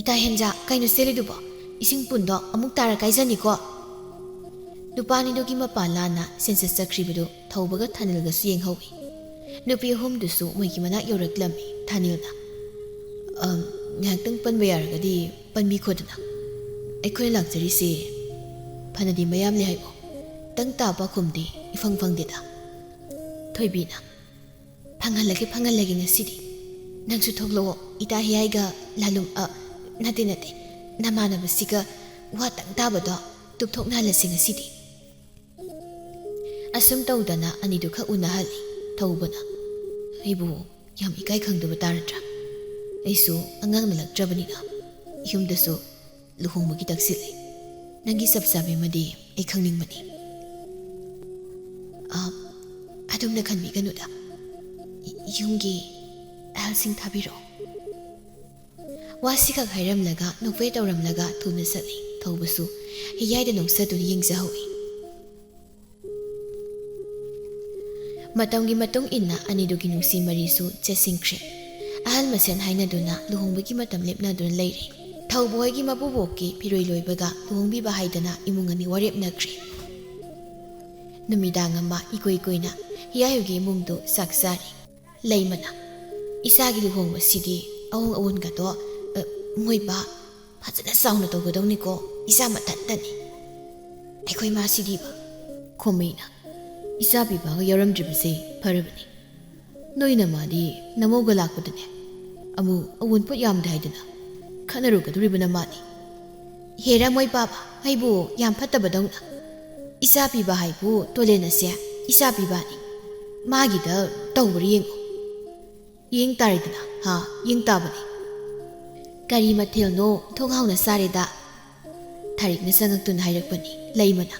"ꯏꯇꯥ ꯍꯦꯟꯖꯥ, ꯀꯩꯅꯣ ꯆꯦꯜꯂꯤꯗꯨꯕꯣ? ꯏꯁꯤꯡ ꯄꯨꯟꯗꯣ ꯑꯃꯨꯛ ꯇꯥꯔ ꯀꯥꯏꯖꯅꯤꯀꯣ꯫" ꯅꯨꯄꯥꯅꯤꯗꯨꯒꯤ ꯃꯄꯥ ꯂꯥꯟꯅ ꯁꯦꯟꯁꯁ ꯆꯠꯈ꯭ꯔꯤꯕꯗꯨ ꯊꯧꯕꯒ ꯊꯥꯅꯤꯜꯒꯁꯨ ꯌꯦꯡꯍꯧꯏ꯫ ꯅꯨꯄꯤ ꯑꯍꯨꯝꯗꯨꯁꯨ ꯃꯣꯏꯒꯤ ꯃꯅꯥꯛ ꯌꯧꯔꯛꯂꯝꯃꯤ꯫ ꯊꯥꯅꯤꯜꯅ, "ꯑꯝ, ꯉꯥꯏꯍꯥꯛꯇꯪ ꯄꯟꯕ ꯌꯥꯔꯒꯗꯤ ꯄꯟꯕꯤꯈꯣꯗꯅ꯫ ꯑꯩꯈꯣꯏꯅ ꯂꯥꯛꯆꯔꯤꯁꯦ ꯐꯅꯗꯤ ꯃꯌꯥꯝꯂꯦ ꯍꯥꯏꯕꯣ꯫ ꯇꯪ ꯇꯥ ꯄꯥꯎꯈꯨꯝꯗꯤ ꯏꯐꯪ ꯐꯪꯗꯦꯗ꯫" ꯊꯣꯏꯕꯤꯅ, "ꯐꯪꯍꯜꯂꯒꯦ, ꯐꯪꯍꯜꯂꯒꯦ ꯉꯁꯤꯗꯤ꯫ ꯅꯪꯁꯨ ꯊꯣꯛꯂꯛꯑꯣ, ꯏꯇꯥ ꯍꯤꯌꯥꯏꯒ ꯂꯥꯂꯨꯝ, ꯑ, ꯅꯠꯇꯦ, ꯅꯠꯇꯦ, ꯅꯃꯥꯟꯅꯕꯁꯤꯒ ꯋꯥ ꯇꯪ ꯇꯥꯕꯗꯣ ꯇꯨꯞꯊꯣꯛꯅꯍꯜꯂꯁꯤ ꯉꯁꯤꯗꯤ꯫" ꯑꯁꯨꯝ ꯇꯧꯗꯅ ꯑꯅꯤꯗꯨ ꯈꯛ ꯎꯅꯍꯜꯂꯤ꯫ ꯊꯧꯕꯅ, "ꯑꯩꯕꯨ ꯌꯥꯝ ꯏꯀꯥꯏ ꯈꯪꯗꯕ ꯇꯥꯔꯗ꯭ꯔꯥ?" ꯑꯩꯁꯨ ꯑꯉꯥꯡ ꯅꯠꯂꯛꯇ꯭ꯔꯕꯅꯤꯅ ꯌꯨꯝꯗꯁꯨ ꯂꯨꯍꯣꯡꯕꯒꯤ ꯇꯛꯁꯤꯜꯂꯦ꯫ ꯅꯪꯒꯤ ꯆꯞ ꯆꯥꯕꯤꯃꯗꯤ ꯑꯩ ꯈꯪꯅꯤꯡꯕꯅꯤ꯫ ꯑ, ꯑꯗꯨꯝꯅ ꯈꯟꯕꯤꯒꯅꯨꯗ꯫ ꯌꯨꯝꯒꯤ ꯑꯍꯜꯁꯤꯡ ꯊꯥꯕꯤꯔꯛꯑꯣ꯫ ꯋꯥꯁꯤꯈꯛ ꯍꯥꯏꯔꯝꯂꯒ ꯅꯣꯛꯐꯦ ꯇꯧꯔꯝꯂꯒ ꯊꯨꯅ ꯆꯠꯂꯤ꯫ ꯊꯧꯕꯁꯨ ꯍꯤꯌꯥꯏꯗ ꯅꯣꯛꯆꯗꯨꯅ ꯌꯦꯡꯖꯍꯧꯏ꯫ ꯃꯇꯝꯒꯤ ꯃꯇꯨꯡ ꯏꯟꯅ ꯑꯅꯤꯗꯨꯒꯤ ꯅꯨꯡꯁꯤ ꯃꯔꯤꯁꯨ ꯆꯦꯠꯁꯤꯟꯈ꯭ꯔꯦ꯫ ꯑꯍꯜ ꯃꯁꯦꯟ ꯍꯥꯏꯅꯗꯨꯅ ꯂꯨꯍꯣꯡꯕꯒꯤ ꯃꯇꯝ ꯂꯦꯞꯅꯗꯨꯅ ꯂꯩꯔꯦ꯫ ꯊꯧꯕ ꯍꯣꯏꯒꯤ ꯃꯄꯨꯕꯣꯛꯀꯤ ꯐꯤꯔꯣꯏ ꯂꯣꯏꯕꯒ ꯂꯨꯍꯣꯡꯕꯤꯕ ꯍꯥꯏꯗꯅ ꯏꯃꯨꯡ ꯑꯅꯤ ꯋꯥꯔꯦꯞꯅꯈ꯭ꯔꯦ꯫ ꯅꯨꯃꯤꯗꯥꯡ ꯑꯃ ꯏꯀꯨꯏ ꯀꯨꯏꯅ ꯍꯤꯌꯥꯏ ꯍꯣꯏꯒꯤ ꯏꯃꯨꯡꯗꯨ ꯆꯥꯛ ꯆꯥꯔꯤ꯫ ꯂꯩꯃꯅ, "ꯏꯆꯥꯒꯤ ꯂꯨꯍꯣꯡꯕꯁꯤꯗꯤ ꯑꯑꯣꯟ ꯑꯑꯣꯟꯒꯗꯣ, ꯑ, ꯃꯣꯏꯕꯥ ꯐꯖꯅ ꯆꯥꯎꯅ ꯇꯧꯒꯗꯧꯅꯤꯀꯣ, ꯏꯆꯥ ꯃꯊꯟꯇꯅꯤ꯫ ꯑꯩꯈꯣꯏ ꯃꯥꯁꯤꯗꯤꯕ?" ꯈꯣꯃꯩꯅ, "ꯏꯆꯥ ꯄꯤꯕꯒ ꯌꯥꯎꯔꯝꯗ꯭ꯔꯤꯕꯁꯦ ꯐꯔꯕꯅꯤ꯫ ꯅꯣꯏ ꯅꯃꯥꯗꯤ ꯅꯃꯧꯒ ꯂꯥꯛꯄꯗꯅꯦ ꯑꯃꯨꯛ ꯑꯑꯣꯟꯄꯣꯠ ꯌꯥꯝꯗꯦ ꯍꯥꯏꯗꯅ ꯈꯠꯅꯔꯨꯒꯗꯧꯔꯤꯕ ꯅꯃꯥꯅꯤ꯫ ꯍꯦꯔꯥ ꯃꯣꯏ ꯄꯥꯕ, ꯑꯩꯕꯨ ꯌꯥꯝ ꯐꯠꯇꯕꯗꯧꯅ꯫ ꯏꯆꯥ ꯄꯤꯕ ꯍꯥꯏꯕꯨ ꯇꯣꯂꯦꯟ ꯑꯁꯦ ꯏꯆꯥ ꯄꯤꯕꯅꯤ꯫ ꯃꯥꯒꯤꯗ ꯇꯧꯕ꯭ꯔꯥ ꯌꯦꯡꯉꯨ꯫" "ꯌꯦꯡ ꯇꯥꯔꯦꯗꯅ, ꯍꯥ, ꯌꯦꯡ ꯇꯥꯕꯅꯤ꯫ ꯀꯔꯤ ꯃꯊꯦꯜꯅꯣ ꯊꯣꯡ ꯍꯥꯎꯅ ꯆꯥꯔꯦꯗ?" ꯊꯥꯔꯤꯛꯅ ꯆꯪꯉꯛꯇꯨꯅ ꯍꯥꯏꯔꯛꯄꯅꯤ꯫ ꯂꯩꯃꯅ,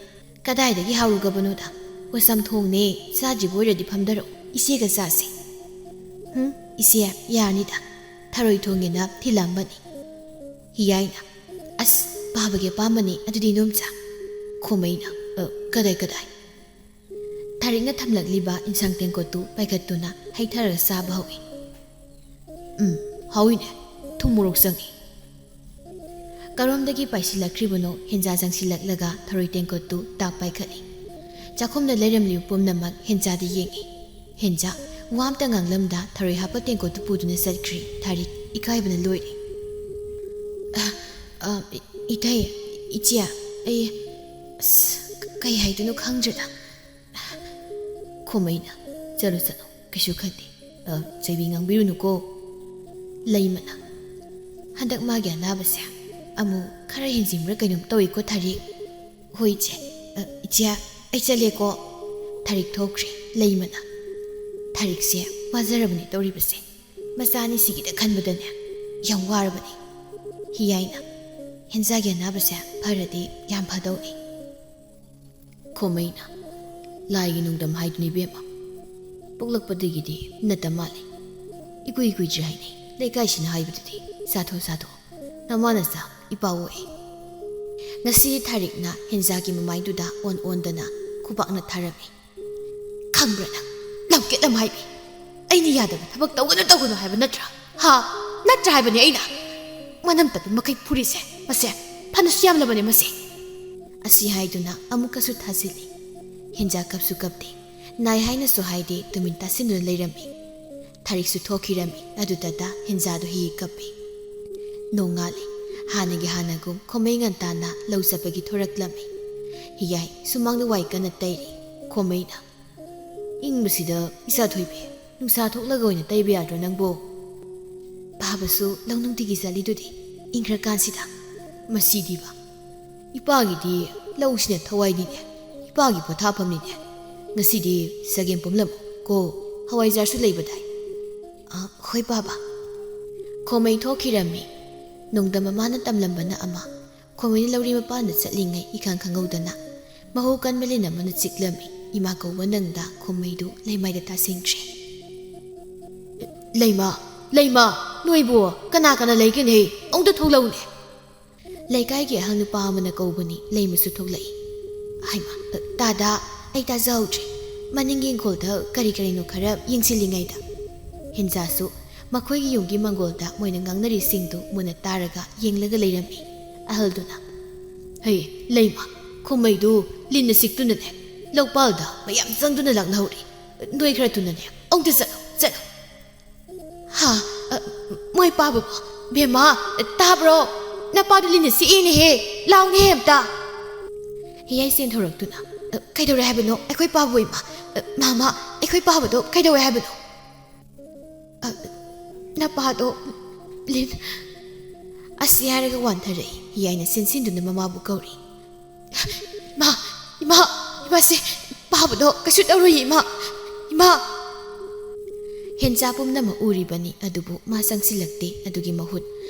"ꯀꯗꯥꯏꯗꯒꯤ ꯍꯥꯎꯔꯨꯒꯕꯅꯣꯗ? ꯑꯣ, ꯆꯝꯊꯣꯡꯅꯦ, ꯆꯥꯗ꯭ꯔꯤꯕ ꯑꯣꯏꯔꯗꯤ ꯐꯝꯗꯔꯛꯎ, ꯏꯆꯦꯒ ꯆꯥꯁꯤ꯫" "ꯍꯨꯝ, ꯏꯆꯦ, ꯌꯥꯔꯅꯤꯗ, ꯊꯔꯣꯏ ꯊꯣꯡꯉꯦꯅ ꯊꯤꯜꯂꯛꯑꯝꯕꯅꯤ꯫" ꯍꯤꯌꯥꯏꯅ, "ꯑꯁ, ꯄꯥꯕꯒꯤ ꯑꯄꯥꯝꯕꯅꯤ ꯑꯗꯨꯗꯤ ꯏꯅꯣꯝꯆꯥ꯫" ꯈꯣꯃꯩꯅ, "ꯑ, ꯀꯗꯥꯏ ꯀꯗꯥꯏ?" ꯊꯥꯔꯤꯛꯅ ꯊꯝꯂꯛꯂꯤꯕ ꯏꯟꯁꯥꯡ ꯇꯦꯡꯀꯣꯠꯇꯨ ꯄꯥꯏꯈꯠꯇꯨꯅ ꯍꯩꯊꯔꯒ ꯆꯥꯕ ꯍꯧꯏ꯫ "ꯎꯝ, ꯍꯥꯎꯏꯅꯦ꯫ ꯊꯨꯝ ꯃꯣꯔꯣꯛ ꯆꯪꯏ꯫" ꯀꯔꯣꯝꯗꯒꯤ ꯄꯥꯏꯁꯤꯜꯂꯛꯈ꯭ꯔꯤꯕꯅꯣ ꯍꯦꯟꯖꯥ ꯆꯪꯁꯤꯜꯂꯛꯂꯒ ꯊꯔꯣꯏ ꯇꯦꯡꯀꯣꯠꯇꯨ ꯇꯥꯞ ꯄꯥꯏꯈꯠꯂꯤ꯫ ꯆꯥꯛꯈꯨꯝꯗ ꯂꯩꯔꯝꯂꯤꯕ ꯄꯨꯝꯅꯃꯛ ꯍꯦꯟꯖꯥꯗ ꯌꯦꯡꯏ꯫ ꯍꯦꯟꯖꯥ ꯋꯥ ꯑꯝꯇ ꯉꯥꯡꯂꯝꯗ ꯊꯔꯣꯏ ꯍꯥꯞꯄ ꯇꯦꯡꯀꯣꯠꯇꯨ ꯄꯨꯗꯨꯅ ꯆꯠꯈ꯭ꯔꯤ꯫ ꯊꯥꯔꯤꯛ ꯏꯀꯥꯏꯕꯅ ꯂꯣꯏꯔꯦ꯫ "ꯑ, ꯑ, ꯏ-, ꯏꯇꯩ, ꯏꯆꯦ, ꯑꯩ, ꯑꯁ, ꯀꯩ ꯍꯥꯏꯗꯣꯏꯅꯣ ꯈꯪꯗ꯭ꯔꯦꯗ꯫" ꯈꯣꯃꯩꯅ, "ꯆꯠꯂꯨ, ꯆꯠꯂꯨ, ꯀꯩꯁꯨ ꯈꯟꯗꯦ꯫ ꯑ, ꯆꯩꯕꯤ ꯉꯥꯡꯕꯤꯔꯨꯅꯨꯀꯣ꯫" ꯂꯩꯃꯅ, "ꯍꯟꯗꯛ ꯃꯥꯒꯤ ꯑꯅꯥꯕꯁꯦ ꯑꯃꯨꯛ ꯈꯔ ꯍꯦꯟꯖꯤꯟꯕ꯭ꯔꯥ ꯀꯩꯅꯣꯝ ꯇꯧꯏꯀꯣ, ꯊꯥꯔꯤꯛ꯫" "ꯍꯣꯏ, ꯏꯆꯦ꯫ ꯑ, ꯏꯆꯦ, ꯑꯩ ꯆꯠꯂꯦꯀꯣ꯫" ꯊꯥꯔꯤꯛ ꯊꯣꯛꯈ꯭ꯔꯦ꯫ ꯂꯩꯃꯅ, "ꯊꯥꯔꯤꯛꯁꯦ ꯋꯥꯖꯔꯕꯅꯤ ꯇꯧꯔꯤꯕꯁꯦ꯫ ꯃꯆꯥꯅꯤ ꯁꯤꯒꯤꯗ ꯈꯟꯕꯗꯅꯦ ꯌꯥꯝ ꯋꯥꯔꯕꯅꯤ꯫ ꯍꯤꯌꯥꯏꯅ, "ꯍꯦꯟꯖꯥꯒꯤ ꯑꯅꯥꯕꯁꯦ ꯐꯔꯗꯤ ꯌꯥꯝ ꯐꯗꯧꯅꯤ꯫" ꯈꯣꯃꯩꯅ, "ꯂꯥꯏꯒꯤ ꯅꯣꯡꯗꯝ ꯍꯥꯏꯗꯨꯅꯤ ꯏꯕꯦꯝꯃ꯫ ꯄꯣꯛꯂꯛꯄꯗꯒꯤꯗꯤ ꯅꯠꯇ ꯃꯥꯜꯂꯦ꯫ ꯏꯀꯨꯏ ꯀꯨꯏꯗ꯭ꯔꯤ ꯍꯥꯏꯅꯩ꯫ ꯂꯩꯀꯥꯏꯁꯤꯅ ꯍꯥꯏꯕꯗꯗꯤ ꯆꯥꯊꯣꯛ ꯆꯥꯊꯣꯛ ꯅꯃꯥ ꯅꯆꯥ ꯏꯄꯥ ꯑꯣꯏ꯫" ꯉꯁꯤ ꯊꯥꯔꯤꯛꯅ ꯍꯦꯟꯖꯥꯒꯤ ꯃꯃꯥꯏꯗꯨꯗ ꯑꯣꯟ ꯑꯣꯟꯗꯅ ꯈꯨꯕꯥꯛꯅ ꯊꯥꯔꯝꯃꯤ꯫ "ꯈꯪꯕ꯭ꯔꯥ ꯅꯪ? ꯂꯝꯀꯦꯠ ꯂꯝꯍꯥꯏꯕꯤ꯫ ꯑꯩꯅ ꯌꯥꯗꯕ ꯊꯕꯛ ꯇꯧꯒꯅꯨ ꯇꯧꯒꯅꯨ ꯍꯥꯏꯕ ꯅꯠꯇ꯭ꯔꯥ? ꯍꯥ? ꯅꯠꯇ꯭ꯔꯥ ꯍꯥꯏꯕꯅꯤ ꯑꯩꯅ? ꯃꯅꯝ ꯇꯠꯄ ꯃꯈꯩ ꯐꯨꯔꯤꯁꯦ꯫ ꯃꯁꯦ ꯐꯅꯁꯨ ꯌꯥꯝꯂꯕꯅꯦ ꯃꯁꯦ꯫" ꯑꯁꯤ ꯍꯥꯏꯗꯨꯅ ꯑꯃꯨꯛꯀꯁꯨ ꯊꯥꯖꯤꯜꯂꯤ꯫ ꯍꯦꯟꯖꯥ ꯀꯞꯁꯨ ꯀꯞꯇꯦ꯫ ꯅꯥꯏ ꯍꯥꯏꯅꯁꯨ ꯍꯥꯏꯗꯦ, ꯇꯨꯃꯤꯟ ꯇꯥꯁꯤꯟꯗꯨꯅ ꯂꯩꯔꯝꯃꯤ꯫ ꯊꯥꯔꯤꯛꯁꯨ ꯊꯣꯛꯈꯤꯔꯝꯃꯤ꯫ ꯑꯗꯨꯗꯇ ꯍꯦꯟꯖꯥꯗꯨ ꯍꯤ ꯀꯞꯄꯤ꯫ ꯅꯣꯡꯉꯥꯜꯂꯤ꯫ ꯍꯥꯟꯅꯒꯤ ꯍꯥꯟꯅꯒꯨꯝ ꯈꯣꯃꯩ ꯉꯟꯇꯥꯅ ꯂꯧ ꯆꯠꯄꯒꯤ ꯊꯣꯔꯛꯂꯝꯃꯤ꯫ ꯍꯤꯌꯥꯏ ꯁꯨꯃꯥꯡꯗ ꯋꯥꯏ ꯀꯟꯅ ꯇꯩꯔꯤ꯫ ꯈꯣꯃꯩꯅ, "ꯏꯪꯕꯁꯤꯗ ꯏꯆꯥ ꯊꯣꯏꯕꯤ, ꯅꯨꯡꯁꯥ ꯊꯣꯛꯂꯒ ꯑꯣꯏꯅ ꯇꯩꯕ ꯌꯥꯗ꯭ꯔꯣ ꯅꯪꯕꯣ? ꯄꯥꯕꯁꯨ ꯂꯧ ꯅꯨꯡꯇꯤꯒꯤ ꯆꯠꯂꯤꯗꯨꯗꯤ ꯏꯪꯈ꯭ꯔꯀꯥꯟꯁꯤꯗ꯫ ꯃꯁꯤꯗꯤꯕ꯫ ꯏꯄꯥꯒꯤꯗꯤ ꯂꯧꯁꯤꯅ ꯊꯋꯥꯏꯅꯤꯅꯦ, ꯏꯄꯥꯒꯤ ꯄꯣꯊꯥꯐꯝꯅꯤꯅꯦ꯫ ꯉꯁꯤꯗꯤ ꯆꯒꯦꯝ ꯄꯣꯝꯂꯝꯃꯨ ꯀꯣ, ꯍꯋꯥꯏꯖꯥꯔꯁꯨ ꯂꯩꯕꯗꯥꯏ?" "ꯑ, ꯍꯣꯏ ꯄꯥꯕ꯫" ꯈꯣꯃꯩ ꯊꯣꯛꯈꯤꯔꯝꯃꯤ꯫ ꯅꯣꯡꯗꯝ ꯃꯃꯥꯅ ꯇꯝꯂꯝꯕꯅ ꯑꯃ, ꯈꯣꯃꯩꯅ ꯂꯧꯔꯤ ꯃꯄꯥꯟꯗ ꯆꯠꯂꯤꯉꯩ ꯏꯈꯪ ꯈꯪꯍꯧꯗꯅ ꯃꯍꯨ ꯀꯟꯕ ꯂꯤꯟ ꯑꯃꯅ ꯆꯤꯛꯂꯝꯃꯤ꯫ ꯏꯃꯥ ꯀꯧꯕ ꯅꯪꯗ ꯈꯣꯃꯩꯗꯨ ꯂꯩꯃꯥꯏꯗ ꯇꯥꯁꯤꯟꯈ꯭ꯔꯦ꯫ "ꯂꯩꯃ, ꯂꯩꯃ, ꯅꯣꯏꯕꯨ ꯀꯅꯥ ꯀꯅꯥ ꯂꯩꯒꯦꯅꯦ? ꯑꯃꯨꯛꯇ ꯊꯣꯛꯂꯛꯎꯅꯦ꯫" ꯂꯩꯀꯥꯏꯒꯤ ꯑꯍꯜ ꯅꯨꯄꯥ ꯑꯃꯅ ꯀꯧꯕꯅꯤ꯫ ꯂꯩꯃꯁꯨ ꯊꯣꯛꯂꯛꯏ꯫ "ꯍꯩꯃꯥ, ꯇꯥꯗ, ꯑꯩ ꯇꯥꯖꯍꯧꯗ꯭ꯔꯦ꯫ ꯃꯅꯤꯡꯒꯤ ꯏꯪꯈꯣꯜꯗ ꯀꯔꯤ ꯀꯔꯤꯅꯣ ꯈꯔ ꯌꯦꯡꯁꯤꯜꯂꯤꯉꯩꯗ꯫" ꯍꯦꯟꯖꯥꯁꯨ ꯃꯈꯣꯏꯒꯤ ꯌꯨꯝꯒꯤ ꯃꯪꯒꯣꯜꯗ ꯃꯣꯏꯅ ꯉꯥꯡꯅꯔꯤꯁꯤꯡꯗꯨ ꯃꯨꯟꯅ ꯇꯥꯔꯒ ꯌꯦꯡꯂꯒ ꯂꯩꯔꯝꯃꯤ꯫ ꯑꯍꯜꯗꯨꯅ, "ꯍꯩ, ꯂꯩꯃ, ꯈꯣꯃꯩꯗꯨ ꯂꯤꯟꯅ ꯆꯤꯛꯇꯨꯅꯅꯦ, ꯂꯧꯄꯥꯜꯗ ꯃꯌꯥꯝ ꯆꯪꯗꯨꯅ ꯂꯥꯛꯅꯍꯧꯔꯤ꯫ ꯅꯣꯏ ꯈꯔ ꯊꯨꯅꯅꯦ, ꯑꯃꯨꯛꯇ ꯆꯠꯂꯣ, ꯆꯠꯂꯣ꯫" "ꯍꯥ? ꯑ, ꯃꯣꯏ ꯄꯥꯕꯕꯣ? ꯕꯦꯝꯃ, ꯇꯥꯕ꯭ꯔꯣ? ꯅꯄꯥꯗꯨ ꯂꯤꯟꯅ ꯆꯤꯛꯏꯅꯦꯍꯦ, ꯂꯥꯎꯅꯦꯍꯦ ꯑꯝꯇ꯫" ꯍꯤꯌꯥꯏ ꯆꯦꯟꯊꯣꯔꯛꯇꯨꯅ, "ꯑ, ꯀꯩꯗꯧꯔꯦ ꯍꯥꯏꯕꯅꯣ? ꯑꯩꯈꯣꯏ ꯄꯥꯕꯕꯨ ꯏꯃꯥ, ꯑ, ꯃꯥꯃ, ꯑꯩꯈꯣꯏ ꯄꯥꯕꯗꯣ ꯀꯩꯗꯧꯋꯦ ꯍꯥꯏꯕꯅꯣ?" "ꯑ, ꯅꯄꯥꯗꯣ ꯂꯤꯟ꯫" ꯑꯁꯤ ꯍꯥꯏꯔꯒ ꯋꯥꯟꯊꯔꯛꯏ꯫ ꯍꯤꯌꯥꯏꯅ ꯆꯦꯟꯁꯤꯟꯗꯨꯅ ꯃꯃꯥꯕꯨ ꯀꯧꯔꯤ꯫ "ꯏꯃꯥ, ꯏꯃꯥ, ꯏꯃꯥꯁꯦ, ꯄꯥꯕꯗꯣ ꯀꯩꯁꯨ ꯇꯧꯔꯣꯏꯌꯦ ꯏꯃꯥ, ꯏꯃꯥ꯫" ꯍꯦꯟꯖꯥ ꯄꯨꯝꯅꯃꯛ ꯎꯔꯤꯕꯅꯤ, ꯑꯗꯨꯕꯨ ꯃꯥ ꯆꯪꯁꯤꯜꯂꯛꯇꯦ꯫ ꯑꯗꯨꯒꯤ ꯃꯍꯨꯠ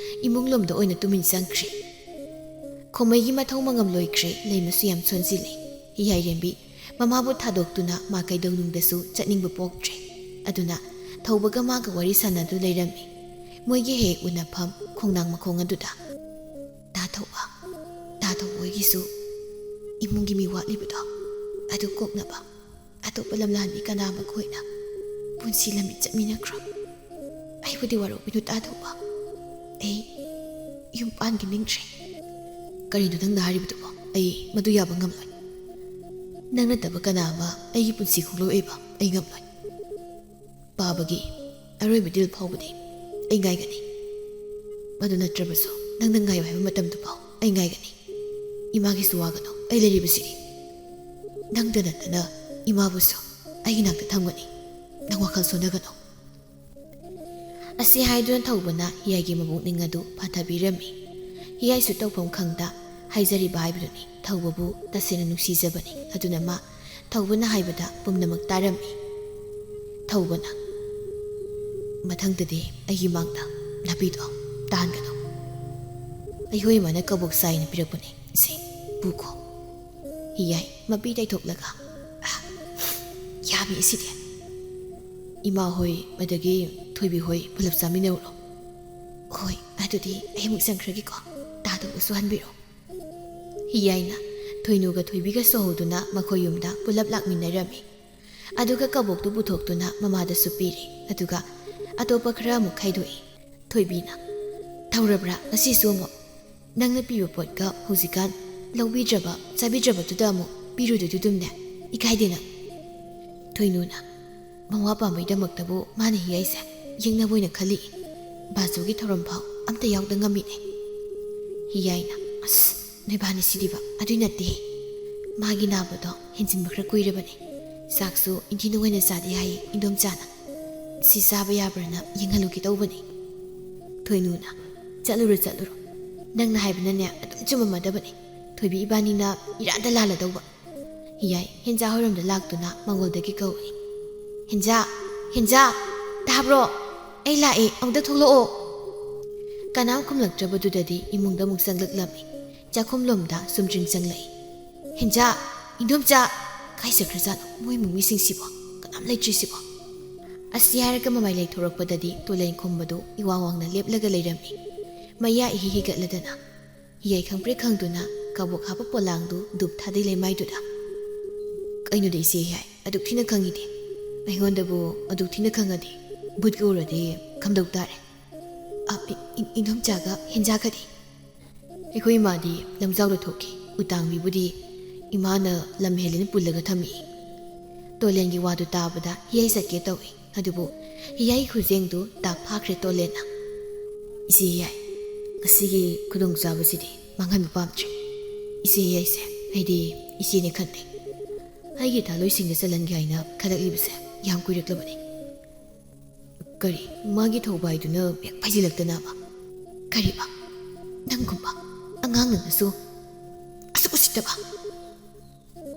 ꯏꯃꯨꯡ ꯂꯣꯝꯗ ꯑꯣꯏꯅ ꯇꯨꯃꯤꯟ ꯆꯪꯈ꯭ꯔꯦ꯫ ꯈꯣꯃꯩꯒꯤ ꯃꯊꯧ ꯃꯉꯝ ꯂꯣꯏꯈ꯭ꯔꯦ, ꯂꯩꯃꯁꯨ ꯌꯥꯝ ꯁꯣꯟꯖꯤꯜꯂꯦ꯫ ꯍꯤꯌꯥꯏꯔꯦꯝꯕꯤ ꯃꯃꯥꯕꯨ ꯊꯥꯗꯣꯛꯇꯨꯅ ꯃꯥ ꯀꯩꯗꯧꯅꯨꯡꯗꯁꯨ ꯆꯠꯅꯤꯡꯕ ꯄꯣꯛꯇ꯭ꯔꯦ꯫ ꯑꯗꯨꯅ ꯊꯧꯕꯒ ꯃꯥꯒ ꯋꯥꯔꯤ ꯁꯥꯟꯅꯗꯨ ꯂꯩꯔꯝꯃꯤ꯫ ꯃꯣꯏꯒꯤ ꯍꯦꯛ ꯎꯅꯐꯝ ꯈꯣꯡꯅꯥꯡ ꯃꯈꯣꯡ ꯑꯗꯨꯗ꯫ "ꯇꯥ ꯊꯧꯕ, ꯇꯥ ꯊꯧꯕ ꯍꯣꯏꯒꯤꯁꯨ ꯏꯃꯨꯡꯒꯤ ꯃꯤ ꯋꯥꯠꯂꯤꯕꯗꯣ, ꯑꯗꯨ ꯀꯣꯛꯅꯕ ꯑꯇꯣꯞꯄ ꯂꯝꯂꯥꯟꯕꯤ ꯀꯅꯥ ꯑꯃ ꯑꯩꯈꯣꯏꯅ ꯄꯨꯟꯁꯤ ꯂꯝꯕꯤ ꯆꯠꯃꯤꯟꯅꯈ꯭ꯔꯣ꯫ ꯑꯩꯕꯨꯗꯤ ꯋꯥꯔꯧꯕꯤꯅꯨ ꯇꯥ ꯊꯧꯕ, ꯑꯩ ꯌꯨꯝ ꯄꯥꯟꯈꯤꯅꯤꯡꯗ꯭ꯔꯦ꯫" "ꯀꯔꯤꯅꯣ ꯅꯪꯅ ꯍꯥꯏꯔꯤꯕꯗꯨꯕꯣ? ꯑꯩ ꯃꯗꯨ ꯌꯥꯕ ꯉꯝꯂꯣꯏ꯫ ꯅꯪ ꯅꯠꯇꯕ ꯀꯅꯥ ꯑꯃ ꯑꯩꯒꯤ ꯄꯨꯟꯁꯤ ꯈꯣꯡꯂꯣꯏ ꯑꯣꯏꯕ ꯑꯩ ꯉꯝꯂꯣꯏ꯫ ꯄꯥꯕꯒꯤ ꯑꯔꯣꯏꯕ ꯗꯤꯜ ꯐꯥꯎꯕꯗꯤ ꯑꯩ ꯉꯥꯏꯒꯅꯤ꯫ ꯃꯗꯨ ꯅꯠꯇ꯭ꯔꯕꯁꯨ ꯅꯪꯅ ꯉꯥꯏꯌꯨ ꯍꯥꯏꯕ ꯃꯇꯝꯗꯨ ꯐꯥꯎ ꯑꯩ ꯉꯥꯏꯒꯅꯤ꯫ ꯏꯃꯥꯒꯤꯁꯨ ꯋꯥꯒꯅꯨ, ꯑꯩ ꯂꯩꯔꯤꯕꯁꯤꯗꯤ꯫ ꯅꯪꯗ ꯅꯠꯇꯅ ꯏꯃꯥꯕꯨꯁꯨ ꯑꯩꯒꯤ ꯅꯥꯛꯇ ꯊꯝꯒꯅꯤ꯫ ꯅꯪ ꯋꯥꯈꯜ ꯁꯣꯟꯊꯒꯅꯨ꯫" ꯑꯁꯤ ꯍꯥꯏꯗꯨꯅ ꯊꯧꯕꯅ ꯍꯤꯌꯥꯏꯒꯤ ꯃꯕꯨꯛꯅꯤꯡ ꯑꯗꯨ ꯐꯥꯊꯕꯤꯔꯝꯃꯤ꯫ ꯍꯤꯌꯥꯏꯁꯨ ꯇꯧꯐꯝ ꯈꯪꯗ ꯍꯥꯏꯖꯔꯤꯕ ꯍꯥꯏꯕꯗꯨꯅꯤ꯫ ꯊꯧꯕꯕꯨ ꯇꯁꯦꯡꯅ ꯅꯨꯡꯁꯤꯖꯕꯅꯤ꯫ ꯑꯗꯨꯅ ꯃꯥ ꯊꯧꯕꯅ ꯍꯥꯏꯕꯗ ꯄꯨꯝꯅꯃꯛ ꯇꯥꯔꯝꯃꯤ꯫ ꯊꯧꯕꯅ, "ꯃꯊꯪꯗꯗꯤ ꯑꯩꯒꯤ ꯃꯥꯡꯗ ꯂꯝꯕꯤꯗꯣ ꯇꯥꯍꯟꯒꯅꯨ꯫ ꯑꯩꯈꯣꯏ ꯏꯃꯥꯅ ꯀꯕꯣꯛ ꯆꯥꯏꯅ ꯄꯤꯔꯛꯄꯅꯤ꯫ ꯁꯤ, ꯄꯨꯈꯣ꯫" ꯍꯤꯌꯥꯏ ꯃꯄꯤ ꯇꯩꯊꯣꯛꯂꯒ, "ꯑ, ꯌꯥꯝꯃꯤ ꯑꯁꯤꯗꯤ꯫ ꯏꯃꯥ ꯍꯣꯏ ꯑꯗꯒꯤ ꯊꯣꯏꯕꯤ ꯍꯣꯏ ꯄꯨꯂꯞ ꯆꯥꯃꯤꯟꯅꯔꯨꯔꯣ꯫" "ꯍꯣꯏ, ꯑꯗꯨꯗꯤ ꯑꯩ ꯑꯃꯨꯛ ꯆꯪꯈ꯭ꯔꯒꯦꯀꯣ꯫ ꯇꯥ ꯊꯧꯕꯁꯨ ꯍꯟꯕꯤꯔꯣ꯫" ꯍꯤꯌꯥꯏꯅ ꯊꯣꯏꯅꯨꯒ ꯊꯣꯏꯕꯤꯒ ꯁꯣꯍꯧꯗꯨꯅ ꯃꯈꯣꯏ ꯌꯨꯝꯗ ꯄꯨꯂꯞ ꯂꯥꯛꯃꯤꯟꯅꯔꯝꯃꯤ꯫ ꯑꯗꯨꯒ ꯀꯕꯣꯛꯇꯨ ꯄꯨꯊꯣꯛꯇꯨꯅ ꯃꯃꯥꯗꯁꯨ ꯄꯤꯔꯦ꯫ ꯑꯗꯨꯒ ꯑꯇꯣꯞꯄ ꯈꯔ ꯑꯃꯨꯛ ꯈꯥꯏꯗꯣꯛꯏ꯫ ꯊꯣꯏꯕꯤꯅ, "ꯊꯧꯔꯕ꯭ꯔꯥ? ꯉꯁꯤꯁꯨ ꯑꯃꯨꯛ ꯅꯪꯅ ꯄꯤꯕ ꯄꯣꯠꯀ ꯍꯧꯖꯤꯛꯀꯥꯟ ꯂꯧꯕꯤꯗ꯭ꯔꯕ, ꯆꯥꯕꯤꯗ꯭ꯔꯕꯗꯨꯗ ꯑꯃꯨꯛ ꯄꯤꯔꯨꯗꯣꯏꯗꯨꯗꯨꯝꯅꯦ꯫ ꯏꯀꯥꯏꯗꯦ ꯅꯪ꯫" ꯊꯣꯏꯅꯨꯅ, "ꯃꯋꯥ ꯄꯥꯝꯕꯩꯗꯃꯛꯇꯕꯨ ꯃꯥꯅ ꯍꯤꯌꯥꯏꯁꯦ ꯌꯦꯡꯅꯕ ꯑꯣꯏꯅ ꯈꯜꯂꯤ꯫ ꯕꯥꯆꯧꯒꯤ ꯊꯧꯔꯝ ꯐꯥꯎ ꯑꯝꯇ ꯌꯥꯎꯗ ꯉꯝꯃꯤꯅꯦ꯫" ꯍꯤꯌꯥꯏꯅ, "ꯑꯁ, ꯅꯣꯏꯕꯥꯅꯤ ꯁꯤꯗꯤꯕ, ꯑꯗꯨꯏ ꯅꯠꯇꯦ꯫ ꯃꯥꯒꯤ ꯅꯥꯕꯗꯣ ꯍꯦꯟꯖꯤꯟꯕ ꯈꯔ ꯀꯨꯏꯔꯕꯅꯦ꯫ ꯆꯥꯛꯁꯨ ꯏꯟꯊꯤ ꯅꯨꯡꯉꯥꯏꯅ ꯆꯥꯗꯦ ꯍꯥꯏꯌꯦ ꯏꯟꯗꯣꯝꯆꯥꯅ꯫ ꯁꯤ ꯆꯥꯕ ꯌꯥꯕ꯭ꯔꯥꯅ ꯌꯦꯡꯍꯜꯂꯨꯒꯦ ꯇꯧꯕꯅꯤ꯫" ꯊꯣꯏꯅꯨꯅ, "ꯆꯠꯂꯨꯔꯣ, ꯆꯠꯂꯨꯔꯣ꯫ ꯅꯪꯅ ꯍꯥꯏꯕꯅꯅꯦ ꯑꯗꯨꯝ ꯆꯨꯝꯃꯝꯃꯗꯕꯅꯤ꯫ ꯊꯣꯏꯕꯤ ꯏꯕꯥꯅꯤꯅ ꯏꯔꯥꯟꯗ ꯂꯥꯜꯂꯗꯧꯕ꯫" ꯍꯤꯌꯥꯏ ꯍꯦꯟꯖꯥ ꯍꯣꯏꯔꯣꯝꯗ ꯂꯥꯛꯇꯨꯅ ꯃꯪꯒꯣꯜꯗꯒꯤ ꯀꯧꯏ꯫ "ꯍꯦꯟꯖꯥ! ꯍꯦꯟꯖꯥ!" "ꯇꯥꯕ꯭ꯔꯣ? ꯑꯩ ꯂꯥꯛꯑꯦ, ꯑꯃꯨꯛꯇ ꯊꯣꯛꯂꯛꯑꯣ"꯫ ꯀꯅꯥꯝ ꯈꯨꯝꯂꯛꯇ꯭ꯔꯕꯗꯨꯗꯗꯤ ꯏꯃꯨꯡꯗ ꯑꯃꯨꯛ ꯆꯪꯂꯛꯂꯝꯃꯤ꯫ ꯆꯥꯛꯈꯨꯝꯂꯣꯝꯗ ꯁꯨꯝꯗ꯭ꯔꯤꯡ ꯆꯪꯂꯛꯏ꯫ "ꯍꯦꯟꯖꯥ! ꯏꯟꯗꯣꯝꯆꯥ! ꯀꯥꯏ ꯆꯠꯈ꯭ꯔꯖꯥꯠꯅꯣ ꯃꯣꯏ ꯏꯃꯨꯡ ꯃꯤꯁꯤꯡꯁꯤꯕꯣ? ꯀꯅꯥꯝ ꯂꯩꯇ꯭ꯔꯤꯁꯤꯕꯣ?" ꯑꯁꯤ ꯍꯥꯏꯔꯒ ꯃꯃꯥꯏ ꯂꯩꯊꯣꯔꯛꯄꯗꯗꯤ ꯇꯣꯂꯦꯟ ꯈꯨꯝꯕꯗꯨ ꯏꯋꯥꯡ ꯋꯥꯡꯅ ꯂꯦꯞꯂꯒ ꯂꯩꯔꯝꯃꯤ꯫ ꯃꯌꯥ ꯏꯍꯤ ꯍꯤꯒꯠꯂꯗꯅ꯫ ꯍꯤꯌꯥꯏ ꯈꯪꯄ꯭ꯔꯦꯛ ꯈꯪꯗꯨꯅ ꯀꯕꯣꯛ ꯍꯥꯞꯄ ꯄꯣꯂꯥꯡꯗꯨ ꯗꯨꯞ ꯊꯥꯗꯩ ꯂꯩꯃꯥꯏꯗꯨꯗ꯫ "ꯀꯩꯅꯣꯗ ꯏꯆꯦ ꯍꯤꯌꯥꯏ, ꯑꯗꯨꯛ ꯊꯤꯅ ꯈꯪꯉꯤꯗꯤ? ꯑꯩꯉꯣꯟꯗꯕꯨ ꯑꯗꯨꯛ ꯊꯤꯅ ꯈꯪꯉꯗꯤ ꯚꯨꯠꯀ ꯎꯔꯗꯤ ꯈꯝꯗꯧ ꯇꯥꯔꯦ꯫ ꯑ, ꯏ-, ꯏ-, ꯏꯟꯗꯣꯝꯆꯥꯒ ꯍꯦꯟꯖꯥꯒꯗꯤ?" "ꯑꯩꯈꯣꯏ ꯏꯃꯥꯗꯤ ꯂꯝꯖꯥꯎꯗ ꯊꯣꯛꯈꯤ꯫ ꯎꯇꯥꯡꯕꯤꯕꯨꯗꯤ ꯏꯃꯥꯅ ꯂꯝ ꯍꯦꯜꯂꯦꯅ ꯄꯨꯜꯂꯒ ꯊꯝꯃꯛꯏ"꯫ ꯇꯣꯂꯦꯟꯒꯤ ꯋꯥꯗꯨ ꯇꯥꯕꯗ ꯍꯤꯌꯥꯏ ꯆꯠꯀꯦ ꯇꯧꯏ꯫ ꯑꯗꯨꯕꯨ ꯍꯤꯌꯥꯏ ꯈꯨꯖꯦꯡꯗꯨ ꯇꯥꯛ ꯐꯥꯈ꯭ꯔꯦ ꯇꯣꯂꯦꯟꯅ꯫ "ꯏꯆꯦ ꯍꯤꯌꯥꯏ, ꯉꯁꯤꯒꯤ ꯈꯨꯗꯣꯡꯆꯥꯕꯁꯤꯗꯤ ꯃꯥꯡꯍꯟꯕ ꯄꯥꯝꯗ꯭ꯔꯦ꯫ ꯏꯆꯦ ꯍꯤꯌꯥꯏꯁꯦ ꯑꯩꯗꯤ ꯏꯆꯦꯅꯦ ꯈꯟꯅꯩ꯫ ꯑꯩꯒꯤ ꯊꯥꯂꯣꯏꯁꯤꯡꯗ ꯆꯜꯍꯟꯒꯦ ꯍꯥꯏꯅ ꯈꯜꯂꯛꯂꯤꯕꯁꯦ ꯌꯥꯝ ꯀꯨꯏꯔꯛꯂꯕꯅꯤ"꯫ "ꯀꯔꯤ, ꯃꯥꯒꯤ ꯊꯧꯕꯥꯏꯗꯨꯅ ꯍꯦꯛ ꯐꯩꯖꯤꯜꯂꯛꯇꯅꯕ? ꯀꯔꯤꯕ? ꯅꯪꯒꯨꯝꯕ ꯑꯉꯥꯡ ꯅꯪꯅꯁꯨ ꯑꯁꯨꯛ ꯎꯁꯤꯠꯇꯕ?"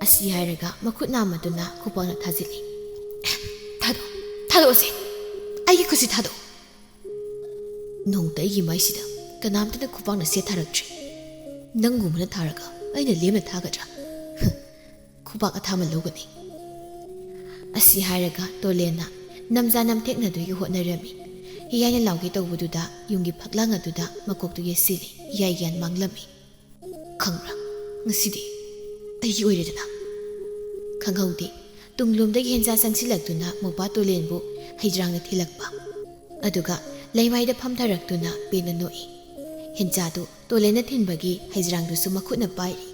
ꯑꯁꯤ ꯍꯥꯏꯔꯒ ꯃꯈꯨꯠ ꯅꯥꯝꯃꯗꯨꯅ ꯈꯨꯄꯥꯛꯅ ꯊꯥꯖꯤꯜꯂꯤ꯫ "ꯊꯥꯗꯣꯛ, ꯊꯥꯗꯣꯛꯑꯣꯁꯦ꯫ ꯑꯩꯒꯤ ꯈꯨꯠꯁꯤ ꯊꯥꯗꯣꯛ"꯫ ꯅꯣꯡꯃꯇ ꯑꯩꯒꯤ ꯃꯥꯏꯁꯤꯗ ꯀꯅꯥꯝꯇꯅ ꯈꯨꯄꯥꯛꯅ ꯁꯦꯠ ꯊꯥꯔꯛꯇ꯭ꯔꯤ꯫ ꯅꯪꯒꯨꯝꯕꯅ ꯊꯥꯔꯒ ꯑꯩꯅ ꯂꯦꯝꯅ ꯊꯥꯒꯗ꯭ꯔꯥ? ꯈꯨꯕꯥꯛ ꯑꯊꯥꯕ ꯂꯧꯒꯅꯤ꯫ ꯑꯁꯤ ꯍꯥꯏꯔꯒ ꯇꯣꯂꯦꯟꯅ ꯅꯝꯖꯥ ꯅꯝꯊꯦꯛꯅꯗꯣꯏꯒꯤ ꯍꯣꯠꯅꯔꯝꯃꯤ꯫ ꯍꯤꯌꯥꯏꯅ ꯂꯥꯎꯒꯦ ꯇꯧꯕꯗꯨꯗ ꯌꯨꯝꯒꯤ ꯐꯛꯂꯥꯡ ꯑꯗꯨꯗ ꯃꯀꯣꯛꯇꯨ ꯌꯦꯠꯁꯤꯜꯂꯤ꯫ ꯍꯤꯌꯥꯏ ꯒ꯭ꯌꯥꯟ ꯃꯥꯡꯂꯝꯃꯤ꯫ "ꯈꯪꯕ꯭ꯔꯥ? ꯉꯁꯤꯗꯤ ꯑꯩꯒꯤ ꯑꯣꯏꯔꯦꯗꯅ"꯫ ꯈꯪꯍꯧꯗꯦ, ꯇꯨꯡꯂꯣꯝꯗꯒꯤ ꯍꯦꯟꯖꯥ ꯆꯪꯁꯤꯜꯂꯛꯇꯨꯅ ꯃꯧꯄꯥ ꯇꯣꯂꯦꯟꯕꯨ ꯍꯩꯖ꯭ꯔꯥꯡꯅ ꯊꯤꯜꯂꯛꯄ꯫ ꯑꯗꯨꯒ ꯂꯩꯃꯥꯏꯗ ꯐꯝꯊꯔꯛꯇꯨꯅ ꯄꯦꯟꯅ ꯅꯣꯛꯏ꯫ ꯍꯦꯟꯖꯥꯗꯨ ꯇꯣꯂꯦꯟꯅ ꯊꯤꯟꯕꯒꯤ ꯍꯩꯖ꯭ꯔꯥꯡꯗꯨꯁꯨ ꯃꯈꯨꯠꯅ ꯄꯥꯏꯔꯤ꯫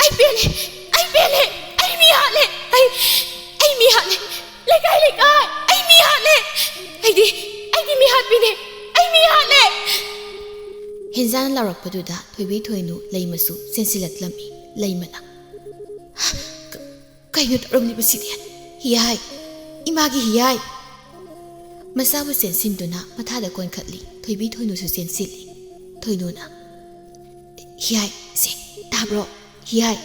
"ꯑꯩ ꯄꯦꯜꯂꯦ! ꯑꯩ ꯄꯦꯜꯂꯦ! ꯑꯩ ꯃꯤ ꯍꯥꯠꯂꯦ! ꯑꯩ, ꯑꯩ ꯃꯤ ꯍꯥꯠꯂꯦ! ꯂꯩꯀꯥꯏ, ꯂꯩꯀꯥꯏ! ꯑꯩ ꯃꯤ ꯍꯥꯠꯂꯦ! ꯑꯩꯗꯤ, ꯑꯩꯗꯤ ꯃꯤ ꯍꯥꯠꯄꯤꯅꯦ! ꯑꯩ ꯃꯤ ꯍꯥꯠꯂꯦ!" ꯍꯦꯟꯖꯥꯅ ꯂꯥꯎꯔꯛꯄꯗꯨꯗ ꯊꯣꯏꯕꯤ ꯊꯣꯏꯅꯨ ꯂꯩꯃꯁꯨ ꯆꯦꯟꯁꯤꯜꯂꯛꯂꯝꯃꯤ꯫ ꯂꯩꯃꯅ, "ꯀ-, ꯀꯩꯅꯣ ꯇꯧꯔꯝꯂꯤꯕꯁꯤꯗꯤ? ꯍꯤꯌꯥꯏ! ꯏꯃꯥꯒꯤ ꯍꯤꯌꯥꯏ!" ꯃꯆꯥꯕꯨ ꯆꯦꯟꯁꯤꯟꯗꯨꯅ ꯃꯊꯥꯗ ꯀꯣꯟꯈꯠꯂꯤ꯫ ꯊꯣꯏꯕꯤ ꯊꯣꯏꯅꯨꯁꯨ ꯆꯦꯟꯁꯤꯜꯂꯤ꯫ ꯊꯣꯏꯅꯨꯅ, "ꯍꯤꯌꯥꯏ, ꯁꯦ, ꯇꯥꯕ꯭ꯔꯣ? ꯍꯤꯌꯥꯏ!"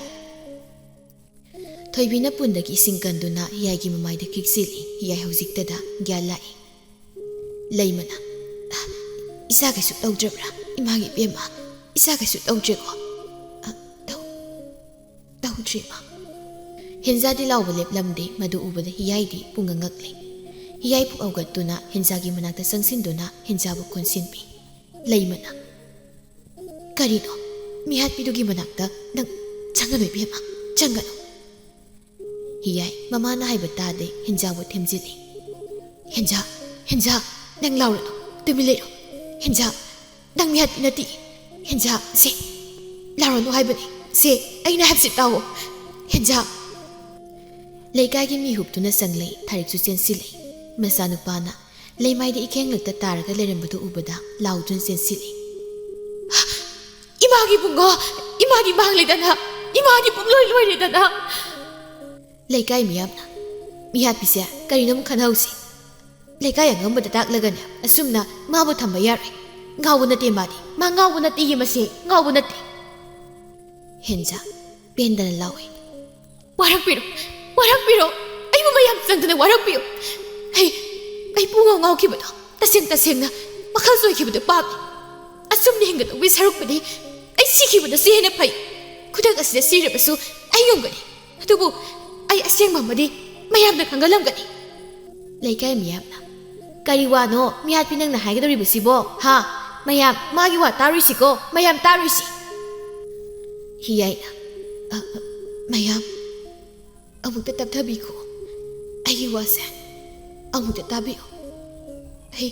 ꯊꯣꯏꯕꯤꯅ ꯄꯨꯟꯗꯒꯤ ꯏꯁꯤꯡ ꯀꯟꯗꯨꯅ ꯍꯤꯌꯥꯏꯒꯤ ꯃꯃꯥꯏꯗ ꯈꯤꯛꯆꯤꯜꯂꯤ꯫ ꯍꯤꯌꯥꯏ ꯍꯧꯖꯤꯛꯇꯗ ꯒ꯭ꯌꯥꯟ ꯂꯥꯛꯏ꯫ ꯂꯩꯃꯅ, "ꯏꯆꯥ ꯀꯩꯁꯨ ꯇꯧꯗ꯭ꯔꯕ꯭ꯔꯥ? ꯏꯃꯥꯒꯤ ꯏꯕꯦꯝꯃ, ꯏꯆꯥ ꯀꯩꯁꯨ ꯇꯧꯗ꯭ꯔꯦꯀꯣ?" "ꯑ, ꯇꯧ-, ꯇꯧꯗ꯭ꯔꯦ, ꯏꯃꯥ꯫" ꯍꯦꯟꯖꯥꯗꯤ ꯂꯥꯎꯕ ꯂꯦꯞꯂꯝꯗꯦ꯫ ꯃꯗꯨ ꯎꯕꯗ ꯍꯤꯌꯥꯏꯗꯤ ꯄꯨꯡꯉꯛ ꯉꯛꯂꯦ꯫ ꯍꯤꯌꯥꯏ ꯄꯨꯛ ꯍꯧꯒꯠꯇꯨꯅ ꯍꯦꯟꯖꯥꯒꯤ ꯃꯅꯥꯛꯇ ꯆꯪꯁꯤꯟꯗꯨꯅ ꯍꯦꯟꯖꯥꯕꯨ ꯀꯣꯟꯁꯤꯟꯕꯤ꯫ ꯂꯩꯃꯅ, "ꯀꯔꯤꯅꯣ? ꯃꯤꯍꯥꯠꯄꯤꯗꯨꯒꯤ ꯃꯅꯥꯛꯇ ꯅꯪ ꯆꯪꯒꯅꯨ ꯏꯕꯦꯝꯃ, ꯆꯪꯒꯅꯨ꯫" ꯍꯤꯌꯥꯏ ꯃꯃꯥꯅ ꯍꯥꯏꯕ ꯇꯥꯗꯦ, ꯍꯦꯟꯖꯥꯕꯨ ꯊꯦꯝꯖꯤꯜꯂꯤ꯫ "ꯍꯦꯟꯖꯥ, ꯍꯦꯟꯖꯥ, ꯅꯪ ꯂꯥꯎꯔꯅꯨ, ꯇꯨꯃꯤꯟ ꯂꯩꯔꯣ꯫ ꯍꯦꯟꯖꯥ, ꯅꯪ ꯃꯤꯍꯥꯠꯄꯤ ꯅꯠꯇꯦ꯫ ꯍꯦꯟꯖꯥ, ꯁꯦ, ꯂꯥꯎꯔꯅꯨ ꯍꯥꯏꯕꯅꯤ꯫ ꯁꯦ, ꯑꯩꯅ ꯍꯥꯏꯕꯁꯤ ꯇꯥꯎꯑꯣ꯫ ꯍꯦꯟꯖꯥ꯫" ꯂꯩꯀꯥꯏꯒꯤ ꯃꯤ ꯍꯨꯞꯇꯨꯅ ꯆꯪꯂꯛꯏ, ꯊꯥꯔꯤꯛꯁꯨ ꯆꯦꯟꯁꯤꯜꯂꯛꯏ꯫ ꯃꯆꯥꯅꯨꯄꯥꯅ ꯂꯩꯃꯥꯏꯗ ꯏꯈꯦꯡꯂꯛꯇ ꯇꯥꯔꯒ ꯂꯩꯔꯝꯕꯗꯨ ꯎꯕꯗ ꯂꯥꯎꯗꯨꯅ ꯆꯦꯟꯁꯤꯜꯂꯤ꯫ "ꯏꯃꯥꯒꯤ ꯏꯕꯨꯡꯉꯣ, ꯏꯃꯥꯗꯤ ꯃꯥꯡꯂꯦꯗꯅ, ꯏꯃꯥꯗꯤ ꯄꯨꯡꯂꯣꯏ ꯂꯣꯏꯔꯦꯗꯅ!" ꯂꯩꯀꯥꯏ ꯃꯤꯌꯥꯝꯅ, "ꯃꯤꯍꯥꯠꯄꯤꯁꯦ ꯀꯔꯤꯅꯣ ꯑꯃꯨꯛ ꯈꯟꯅꯍꯧꯁꯤ꯫ ꯂꯩꯀꯥꯏ ꯑꯉꯝꯕꯗ ꯇꯥꯛꯂꯒꯅꯦ ꯑꯁꯨꯝꯅ ꯃꯥꯕꯨ ꯊꯝꯕ ꯌꯥꯔꯣꯏ꯫ ꯉꯥꯎꯕ ꯅꯠꯇꯦ ꯃꯥꯗꯤ, ꯃꯥ ꯉꯥꯎꯕ ꯅꯠꯇꯦꯌꯦ, ꯃꯁꯦ ꯉꯥꯎꯕ ꯅꯠꯇꯦ꯫" ꯍꯦꯟꯖꯥ ꯄꯦꯟꯗꯅ ꯂꯥꯎꯏ꯫ "ꯋꯥꯔꯛꯄꯤꯔꯣ, ꯋꯥꯔꯛꯄꯤꯔꯣ, ꯑꯩꯕꯨ ꯃꯌꯥꯝ ꯆꯪꯗꯅ ꯋꯥꯔꯛꯄꯤꯌꯨ꯫ ꯑꯩ, ꯑꯩ ꯄꯨꯡꯉꯥꯎ ꯉꯥꯎꯈꯤꯕꯗꯣ, ꯇꯁꯦꯡ ꯇꯁꯦꯡꯅ ꯋꯥꯈꯜ ꯆꯣꯏꯈꯤꯕꯗꯣ ꯄꯥꯝꯃꯤ꯫ ꯑꯁꯨꯝꯅ ꯍꯤꯡꯒꯗꯧꯕꯒꯤ ꯁꯔꯨꯛꯄꯨꯗꯤ ꯑꯩ ꯁꯤꯈꯤꯕꯅ ꯁꯤ ꯍꯦꯟꯅ ꯐꯩ꯫ ꯈꯨꯗꯛ ꯑꯁꯤꯗ ꯁꯤꯔꯕꯁꯨ ꯑꯩ ꯉꯝꯒꯅꯤ, ꯑꯗꯨꯕꯨ ꯑꯩ ꯑꯁꯦꯡꯕ ꯑꯃꯗꯤ ꯃꯌꯥꯝꯅ ꯈꯪꯍꯜꯂꯝꯒꯅꯤ꯫" ꯂꯩꯀꯥꯏ ꯃꯤꯌꯥꯝꯅ, "ꯀꯔꯤ ꯋꯥꯅꯣ ꯃꯤꯍꯥꯠꯄꯤ ꯅꯪꯅ ꯍꯥꯏꯒꯗꯧꯔꯤꯕꯁꯤꯕꯣ? ꯍꯥ? ꯃꯌꯥꯝ, ꯃꯥꯒꯤ ꯋꯥ ꯇꯥꯔꯨꯏꯁꯤꯀꯣ, ꯃꯌꯥꯝ ꯇꯥꯔꯨꯏꯁꯤ꯫" ꯍꯤꯌꯥꯏꯅ, "ꯑ, ꯑ, ꯃꯌꯥꯝ, ꯑꯃꯨꯛꯇ ꯇꯞꯊꯕꯤꯈꯣ꯫ ꯑꯩꯒꯤ ꯋꯥꯁꯦ ꯑꯃꯨꯛꯇ ꯇꯥꯕꯤꯌꯨ꯫ ꯑꯩ,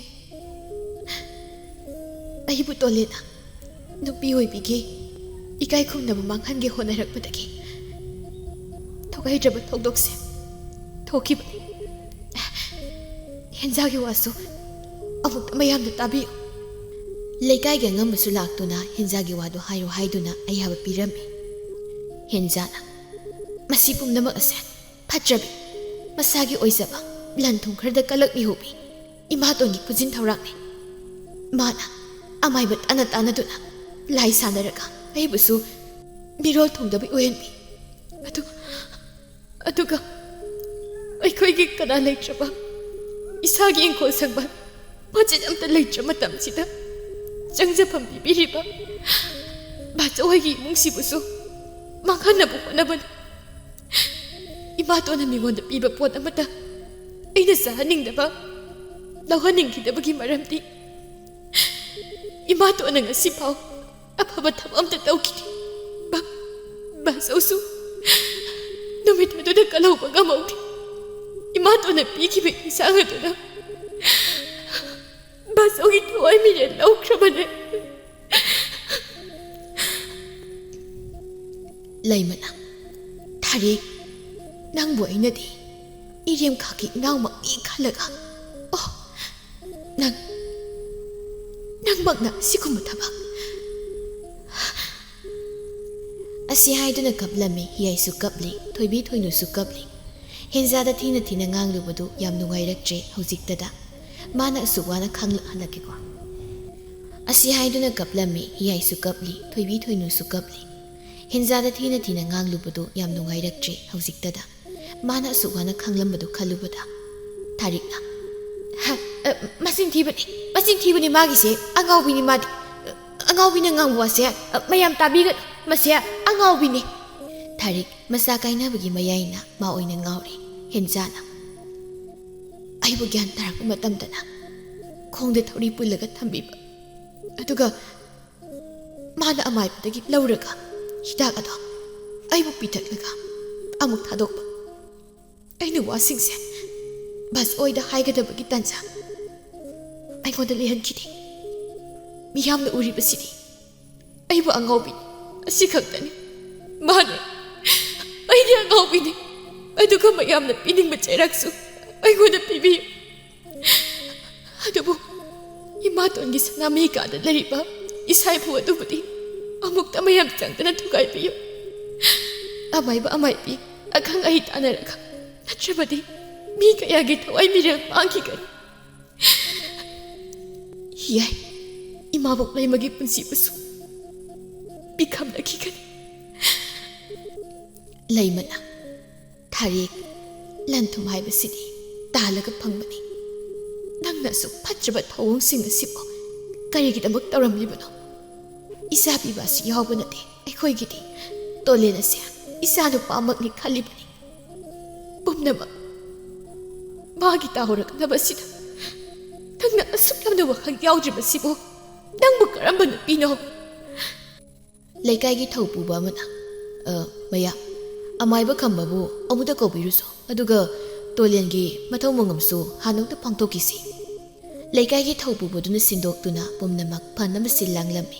ꯑꯩꯕꯨ ꯇꯣꯂꯦꯅ ꯅꯨꯄꯤ ꯑꯣꯏꯕꯤꯒꯤ ꯏꯀꯥꯏ ꯈꯨꯝꯅꯕ ꯃꯥꯡꯍꯟꯒꯦ ꯍꯣꯠꯅꯔꯛꯄꯗꯒꯤ ꯊꯣꯛꯍꯩꯗ꯭ꯔꯕ ꯊꯧꯗꯣꯛꯁꯦ ꯊꯣꯛꯈꯤꯕꯅꯤ꯫ ꯍꯦꯟꯖꯥꯒꯤ ꯋꯥꯁꯨ ꯑꯃꯨꯛꯇ ꯃꯌꯥꯝꯅ ꯇꯥꯕꯤꯌꯨ꯫" ꯂꯩꯀꯥꯏꯒꯤ ꯑꯉꯝꯕꯁꯨ ꯂꯥꯛꯇꯨꯅ ꯍꯦꯟꯖꯥꯒꯤ ꯋꯥꯗꯨ ꯍꯥꯏꯔꯣ ꯍꯥꯏꯗꯨꯅ ꯑꯌꯥꯕ ꯄꯤꯔꯝꯃꯤ꯫ ꯍꯦꯟꯖꯥꯅ, "ꯃꯁꯤ ꯄꯨꯝꯅꯃꯛ ꯑꯁꯦ ꯐꯠꯇ꯭ꯔꯕꯤ, ꯃꯁꯥꯒꯤ ꯑꯣꯏꯖꯕ ꯂꯟ ꯊꯨꯝ ꯈꯔꯗ ꯀꯂꯛ ꯃꯤꯍꯧꯕꯤ ꯏꯃꯥꯇꯣꯟꯒꯤ ꯈꯨꯖꯤꯟ ꯊꯧꯔꯥꯡꯅꯤ꯫ ꯃꯥꯅ ꯑꯃꯥꯏꯕ ꯇꯥꯅ ꯇꯥꯅꯗꯨꯅ ꯂꯥꯏ ꯁꯥꯟꯅꯔꯒ ꯑꯩꯕꯨꯁꯨ ꯃꯤꯔꯣꯜ ꯊꯨꯡꯗꯕꯤ ꯑꯣꯏꯍꯟꯕꯤ꯫ ꯑꯗꯨ, ꯑꯗꯨꯒ ꯑꯩꯈꯣꯏꯒꯤ ꯀꯅꯥ ꯂꯩꯇ꯭ꯔꯕ, ꯏꯁꯥꯒꯤ ꯏꯪꯈꯣꯜ ꯁꯪꯕ ꯃꯆꯦꯠ ꯑꯝꯇ ꯂꯩꯇ꯭ꯔ ꯃꯇꯝꯁꯤꯗ ꯆꯪꯖꯐꯝ ꯄꯤꯕꯤꯔꯤꯕ ꯕꯥꯆꯧ ꯍꯣꯏꯒꯤ ꯏꯃꯨꯡꯁꯤꯕꯨꯁꯨ ꯃꯥꯡꯍꯟꯅꯕ ꯍꯣꯠꯅꯕꯅꯤ꯫ ꯏꯃꯥꯇꯣꯟꯅ ꯃꯤꯉꯣꯟꯗ ꯄꯤꯕ ꯄꯣꯠ ꯑꯃꯠꯇ ꯑꯩꯅ ꯆꯥꯍꯟꯅꯤꯡꯗꯕ, ꯂꯧꯍꯟꯅꯤꯡꯈꯤꯗꯕꯒꯤ ꯃꯔꯝꯗꯤ ꯏꯃꯥꯇꯣꯟꯅ ꯉꯁꯤꯐꯥꯎ ꯑꯐꯕ ꯊꯕꯛ ꯑꯝꯇ ꯇꯧꯈꯤꯗꯦ꯫ ꯕꯥ-, ꯕꯥꯆꯧꯁꯨ ꯅꯨꯃꯤꯠ ꯑꯗꯨꯗ ꯀꯜꯍꯧꯕ ꯉꯝꯍꯧꯗꯦ꯫ ꯏꯃꯥꯇꯣꯟꯅ ꯄꯤꯈꯤꯕ ꯏꯟꯁꯥꯡ ꯑꯗꯨꯅ ꯕꯥꯆꯧꯒꯤ ꯊꯋꯥꯏ ꯃꯤꯔꯦꯜ ꯂꯧꯈ꯭ꯔꯕꯅꯦ꯫ ꯂꯩꯃꯅ, ꯊꯥꯔꯤꯛ, ꯅꯪꯕꯨ ꯑꯩꯅꯗꯤ ꯏꯔꯦꯝ ꯈꯥꯛꯀꯤ ꯏꯅꯥꯎꯃꯛꯅꯤ ꯈꯜꯂꯒ, ꯑꯣ, ꯅꯪ, ꯅꯪꯃꯛꯅ ꯁꯤꯒꯨꯝꯕ ꯊꯕꯛ꯫ ꯑꯁꯤ ꯍꯥꯏꯗꯨꯅ ꯀꯞꯂꯝꯃꯤ꯫ ꯍꯤꯌꯥꯏꯁꯨ ꯀꯞꯂꯤ, ꯊꯣꯏꯕꯤ ꯊꯣꯏꯅꯨꯁꯨ ꯀꯞꯂꯤ꯫ ꯍꯦꯟꯖꯥꯗ ꯊꯤꯅ ꯊꯤꯅ ꯉꯥꯡꯂꯨꯕꯗꯨ ꯌꯥꯝ ꯅꯨꯡꯉꯥꯏꯔꯛꯇ꯭ꯔꯦ ꯍꯧꯖꯤꯛꯇꯗ꯫ ꯃꯥꯅ ꯑꯁꯨꯛ ꯋꯥꯅ ꯈꯥꯡꯂꯛꯍꯜꯂꯛꯀꯦꯀꯣ꯫ ꯑꯁꯤ ꯍꯥꯏꯗꯨꯅ ꯀꯞꯂꯝꯃꯤ꯫ ꯍꯤꯌꯥꯏꯁꯨ ꯀꯞꯂꯤ, ꯊꯣꯏꯕꯤ ꯊꯣꯏꯅꯨꯁꯨ ꯀꯞꯂꯤ꯫ ꯍꯦꯟꯖꯥꯗ ꯊꯤꯅ ꯊꯤꯅ ꯉꯥꯡꯂꯨꯕꯗꯨ ꯌꯥꯝ ꯅꯨꯡꯉꯥꯏꯔꯛꯇ꯭ꯔꯦ ꯍꯧꯖꯤꯛꯇꯗ꯫ ꯃꯥꯅ ꯑꯁꯨꯛ ꯋꯥꯅ ꯈꯥꯡꯂꯝꯕꯗꯨ ꯈꯜꯂꯨꯕꯗ꯫ ꯊꯥꯔꯤꯛꯅ, "ꯍ, ꯑ, ꯃꯆꯤꯟ ꯊꯤꯕꯅꯤ, ꯃꯆꯤꯟ ꯊꯤꯕꯅꯤ ꯃꯥꯒꯤꯁꯦ, ꯑꯉꯥꯎꯕꯤꯅꯤ ꯃꯥꯗꯤ꯫ ꯑ, ꯑꯉꯥꯎꯕꯤꯅ ꯉꯥꯡꯕ ꯋꯥꯁꯦ, ꯑ, ꯃꯌꯥꯝ ꯇꯥꯕꯤꯒꯅꯨ, ꯃꯁꯦ ꯑꯉꯥꯎꯕꯤꯅꯤ꯫" ꯊꯥꯔꯤꯛ ꯃꯆꯥ ꯀꯥꯏꯅꯕꯒꯤ ꯃꯌꯥꯏꯅ ꯃꯥ ꯑꯣꯏꯅ ꯉꯥꯎꯔꯦ꯫ ꯍꯦꯟꯖꯥꯅ, "ꯑꯩꯕꯨ ꯒ꯭ꯌꯥꯟ ꯇꯥꯔꯛꯄ ꯃꯇꯝꯗꯅ ꯈꯣꯡꯗ ꯊꯧꯔꯤ ꯄꯨꯜꯂꯒ ꯊꯝꯕꯤꯕ, ꯑꯗꯨꯒ ꯃꯥꯅ ꯑꯃꯥꯏꯕꯗꯒꯤ ꯂꯧꯔꯒ ꯍꯤꯗꯥꯛ ꯑꯗꯣ ꯑꯩꯕꯨ ꯄꯤꯊꯛꯂꯒ ꯑꯃꯨꯛ ꯊꯥꯗꯣꯛꯄ꯫ ꯑꯩꯅ ꯋꯥꯁꯤꯡꯁꯦ ꯕꯥꯆꯧ ꯍꯣꯏꯗ ꯍꯥꯏꯒꯗꯕꯒꯤ ꯇꯥꯟꯖꯥ ꯑꯩꯉꯣꯟꯗ ꯂꯩꯍꯟꯈꯤꯗꯦ꯫ ꯃꯤꯌꯥꯝꯅ ꯎꯔꯤꯕꯁꯤꯗꯤ ꯑꯩꯕꯨ ꯑꯉꯥꯎꯕꯤ ꯑꯁꯤ ꯈꯛꯇꯅꯤ꯫ ꯃꯥꯅꯦ, ꯑꯩꯗꯤ ꯑꯉꯥꯎꯕꯤꯅꯤ꯫ ꯑꯗꯨꯒ ꯃꯌꯥꯝꯅ ꯄꯤꯅꯤꯡꯕ ꯆꯩꯔꯥꯛꯁꯨ ꯑꯩꯉꯣꯟꯗ ꯄꯤꯕꯤꯌꯨ꯫ ꯑꯗꯨꯕꯨ ꯏꯃꯥꯇꯣꯟꯒꯤ ꯁꯅꯥꯃꯍꯤ ꯀꯥꯗ ꯂꯩꯔꯤꯕ ꯏꯁꯥ ꯏꯐꯨ ꯑꯗꯨꯕꯨꯗꯤ ꯑꯃꯨꯛꯇ ꯃꯌꯥꯝ ꯆꯪꯗꯅ ꯊꯨꯒꯥꯏꯕꯤꯌꯨ꯫ ꯑꯃꯥꯏꯕ ꯑꯃꯥꯏꯕꯤ ꯑꯈꯪ ꯑꯍꯩ ꯇꯥꯟꯅꯔꯒ, ꯅꯠꯇ꯭ꯔꯕꯗꯤ ꯃꯤ ꯀꯌꯥꯒꯤ ꯊꯋꯥꯏ ꯃꯤꯔꯦꯜ ꯃꯥꯡꯈꯤꯒꯅꯤ꯫ ꯍꯤꯌꯥꯏ, ꯏꯃꯥꯕꯣꯛ ꯂꯩꯃꯒꯤ ꯄꯨꯟꯁꯤꯕꯨꯁꯨ ꯄꯤꯈꯝꯅꯈꯤꯒꯅꯤ꯫" ꯂꯩꯃꯅ, ꯊꯥꯔꯤꯛ, ꯂꯟ ꯊꯨꯝ ꯍꯥꯏꯕꯁꯤꯗꯤ ꯇꯥꯜꯂꯒ ꯐꯪꯕꯅꯤ꯫ ꯅꯪꯅ ꯑꯁꯨꯛ ꯐꯠꯇ꯭ꯔꯕ ꯊꯧꯑꯣꯡꯁꯤꯡ ꯑꯁꯤꯕꯨ ꯀꯔꯤꯒꯤꯗꯃꯛ ꯇꯧꯔꯝꯂꯤꯕꯅꯣ? ꯏꯆꯥ ꯄꯤꯕ ꯑꯁꯤ ꯌꯥꯎꯕꯅꯗꯤ ꯑꯩꯈꯣꯏꯒꯤꯗꯤ ꯇꯣꯂꯦꯟ ꯑꯁꯦ ꯏꯆꯥ ꯅꯨꯄꯥꯃꯛꯅꯤ ꯈꯜꯂꯤꯕꯅꯤ꯫ ꯄꯨꯝꯅꯃꯛ ꯃꯥꯒꯤ ꯇꯥꯍꯧꯔꯛꯅꯕꯁꯤꯗ ꯅꯪꯅ ꯑꯁꯨꯛ ꯌꯥꯝꯅ ꯋꯥꯈꯜ ꯌꯥꯎꯗ꯭ꯔꯤꯕꯁꯤꯕꯨ ꯅꯪꯕꯨ ꯀꯔꯝꯕ ꯅꯨꯄꯤꯅꯣ? ꯂꯩꯀꯥꯏꯒꯤ ꯊꯧꯄꯨꯕ ꯑꯃꯅ, "ꯑ, ꯃꯌꯥ, ꯑꯃꯥꯏꯕ ꯈꯝꯕꯕꯨ ꯑꯃꯨꯛꯇ ꯀꯧꯕꯤꯔꯨꯁꯣ, ꯑꯗꯨꯒ ꯇꯣꯂꯦꯟꯒꯤ ꯃꯊꯧ ꯃꯉꯝꯁꯨ ꯍꯥꯟꯅ ꯑꯃꯨꯛꯇ ꯄꯥꯡꯊꯣꯛꯈꯤꯁꯤ꯫" ꯂꯩꯀꯥꯏꯒꯤ ꯊꯧꯄꯨꯕꯗꯨꯅ ꯁꯤꯟꯗꯣꯛꯇꯨꯅ ꯄꯨꯝꯅꯃꯛ ꯐꯅꯕ ꯁꯤꯜ ꯂꯥꯡꯂꯝꯃꯤ꯫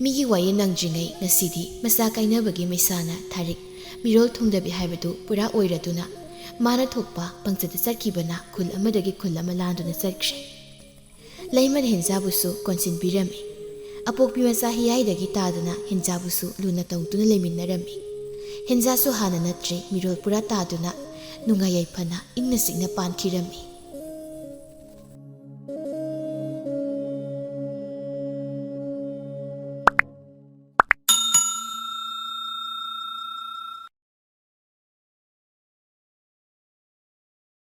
ꯃꯤꯒꯤ ꯋꯥꯌꯦꯜ ꯅꯪꯗ꯭ꯔꯤꯉꯩ ꯉꯁꯤꯗꯤ ꯃꯆꯥ ꯀꯥꯏꯅꯕꯒꯤ ꯃꯩꯁꯥꯅ ꯊꯥꯔꯤꯛ ꯃꯤꯔꯣꯜ ꯊꯨꯡꯗꯕꯤ ꯍꯥꯏꯕꯗꯨ ꯄꯨꯔꯥ ꯑꯣꯏꯔꯗꯨꯅ, ꯃꯥꯅ ꯊꯣꯛꯄ ꯄꯪꯆꯠꯇ ꯆꯠꯈꯤꯕꯅ ꯈꯨꯜ ꯑꯃꯗꯒꯤ ꯈꯨꯜ ꯑꯃ ꯂꯥꯟꯗꯨꯅ ꯆꯠꯈ꯭ꯔꯦ꯫ ꯂꯩꯃꯅ ꯍꯦꯟꯖꯥꯕꯨꯁꯨ ꯀꯣꯟꯁꯤꯟꯕꯤꯔꯝꯃꯤ꯫ ꯑꯄꯣꯛꯄꯤ ꯃꯆꯥ ꯍꯤꯌꯥꯏꯗꯒꯤ ꯇꯥꯗꯅ ꯍꯦꯟꯖꯥꯕꯨꯁꯨ ꯂꯨꯅ ꯇꯧꯗꯨꯅ ꯂꯩꯃꯤꯟꯅꯔꯝꯃꯤ꯫ ꯍꯦꯟꯖꯥꯁꯨ ꯍꯥꯟꯅ ꯅꯠꯇ꯭ꯔꯦ, ꯃꯤꯔꯣꯜ ꯄꯨꯔꯥ ꯇꯥꯗꯨꯅ ꯅꯨꯡꯉꯥꯏ ꯌꯥꯏꯐꯅ ꯏꯪꯅ ꯆꯤꯛꯅ ꯄꯥꯟꯈꯤꯔꯝꯃꯤ꯫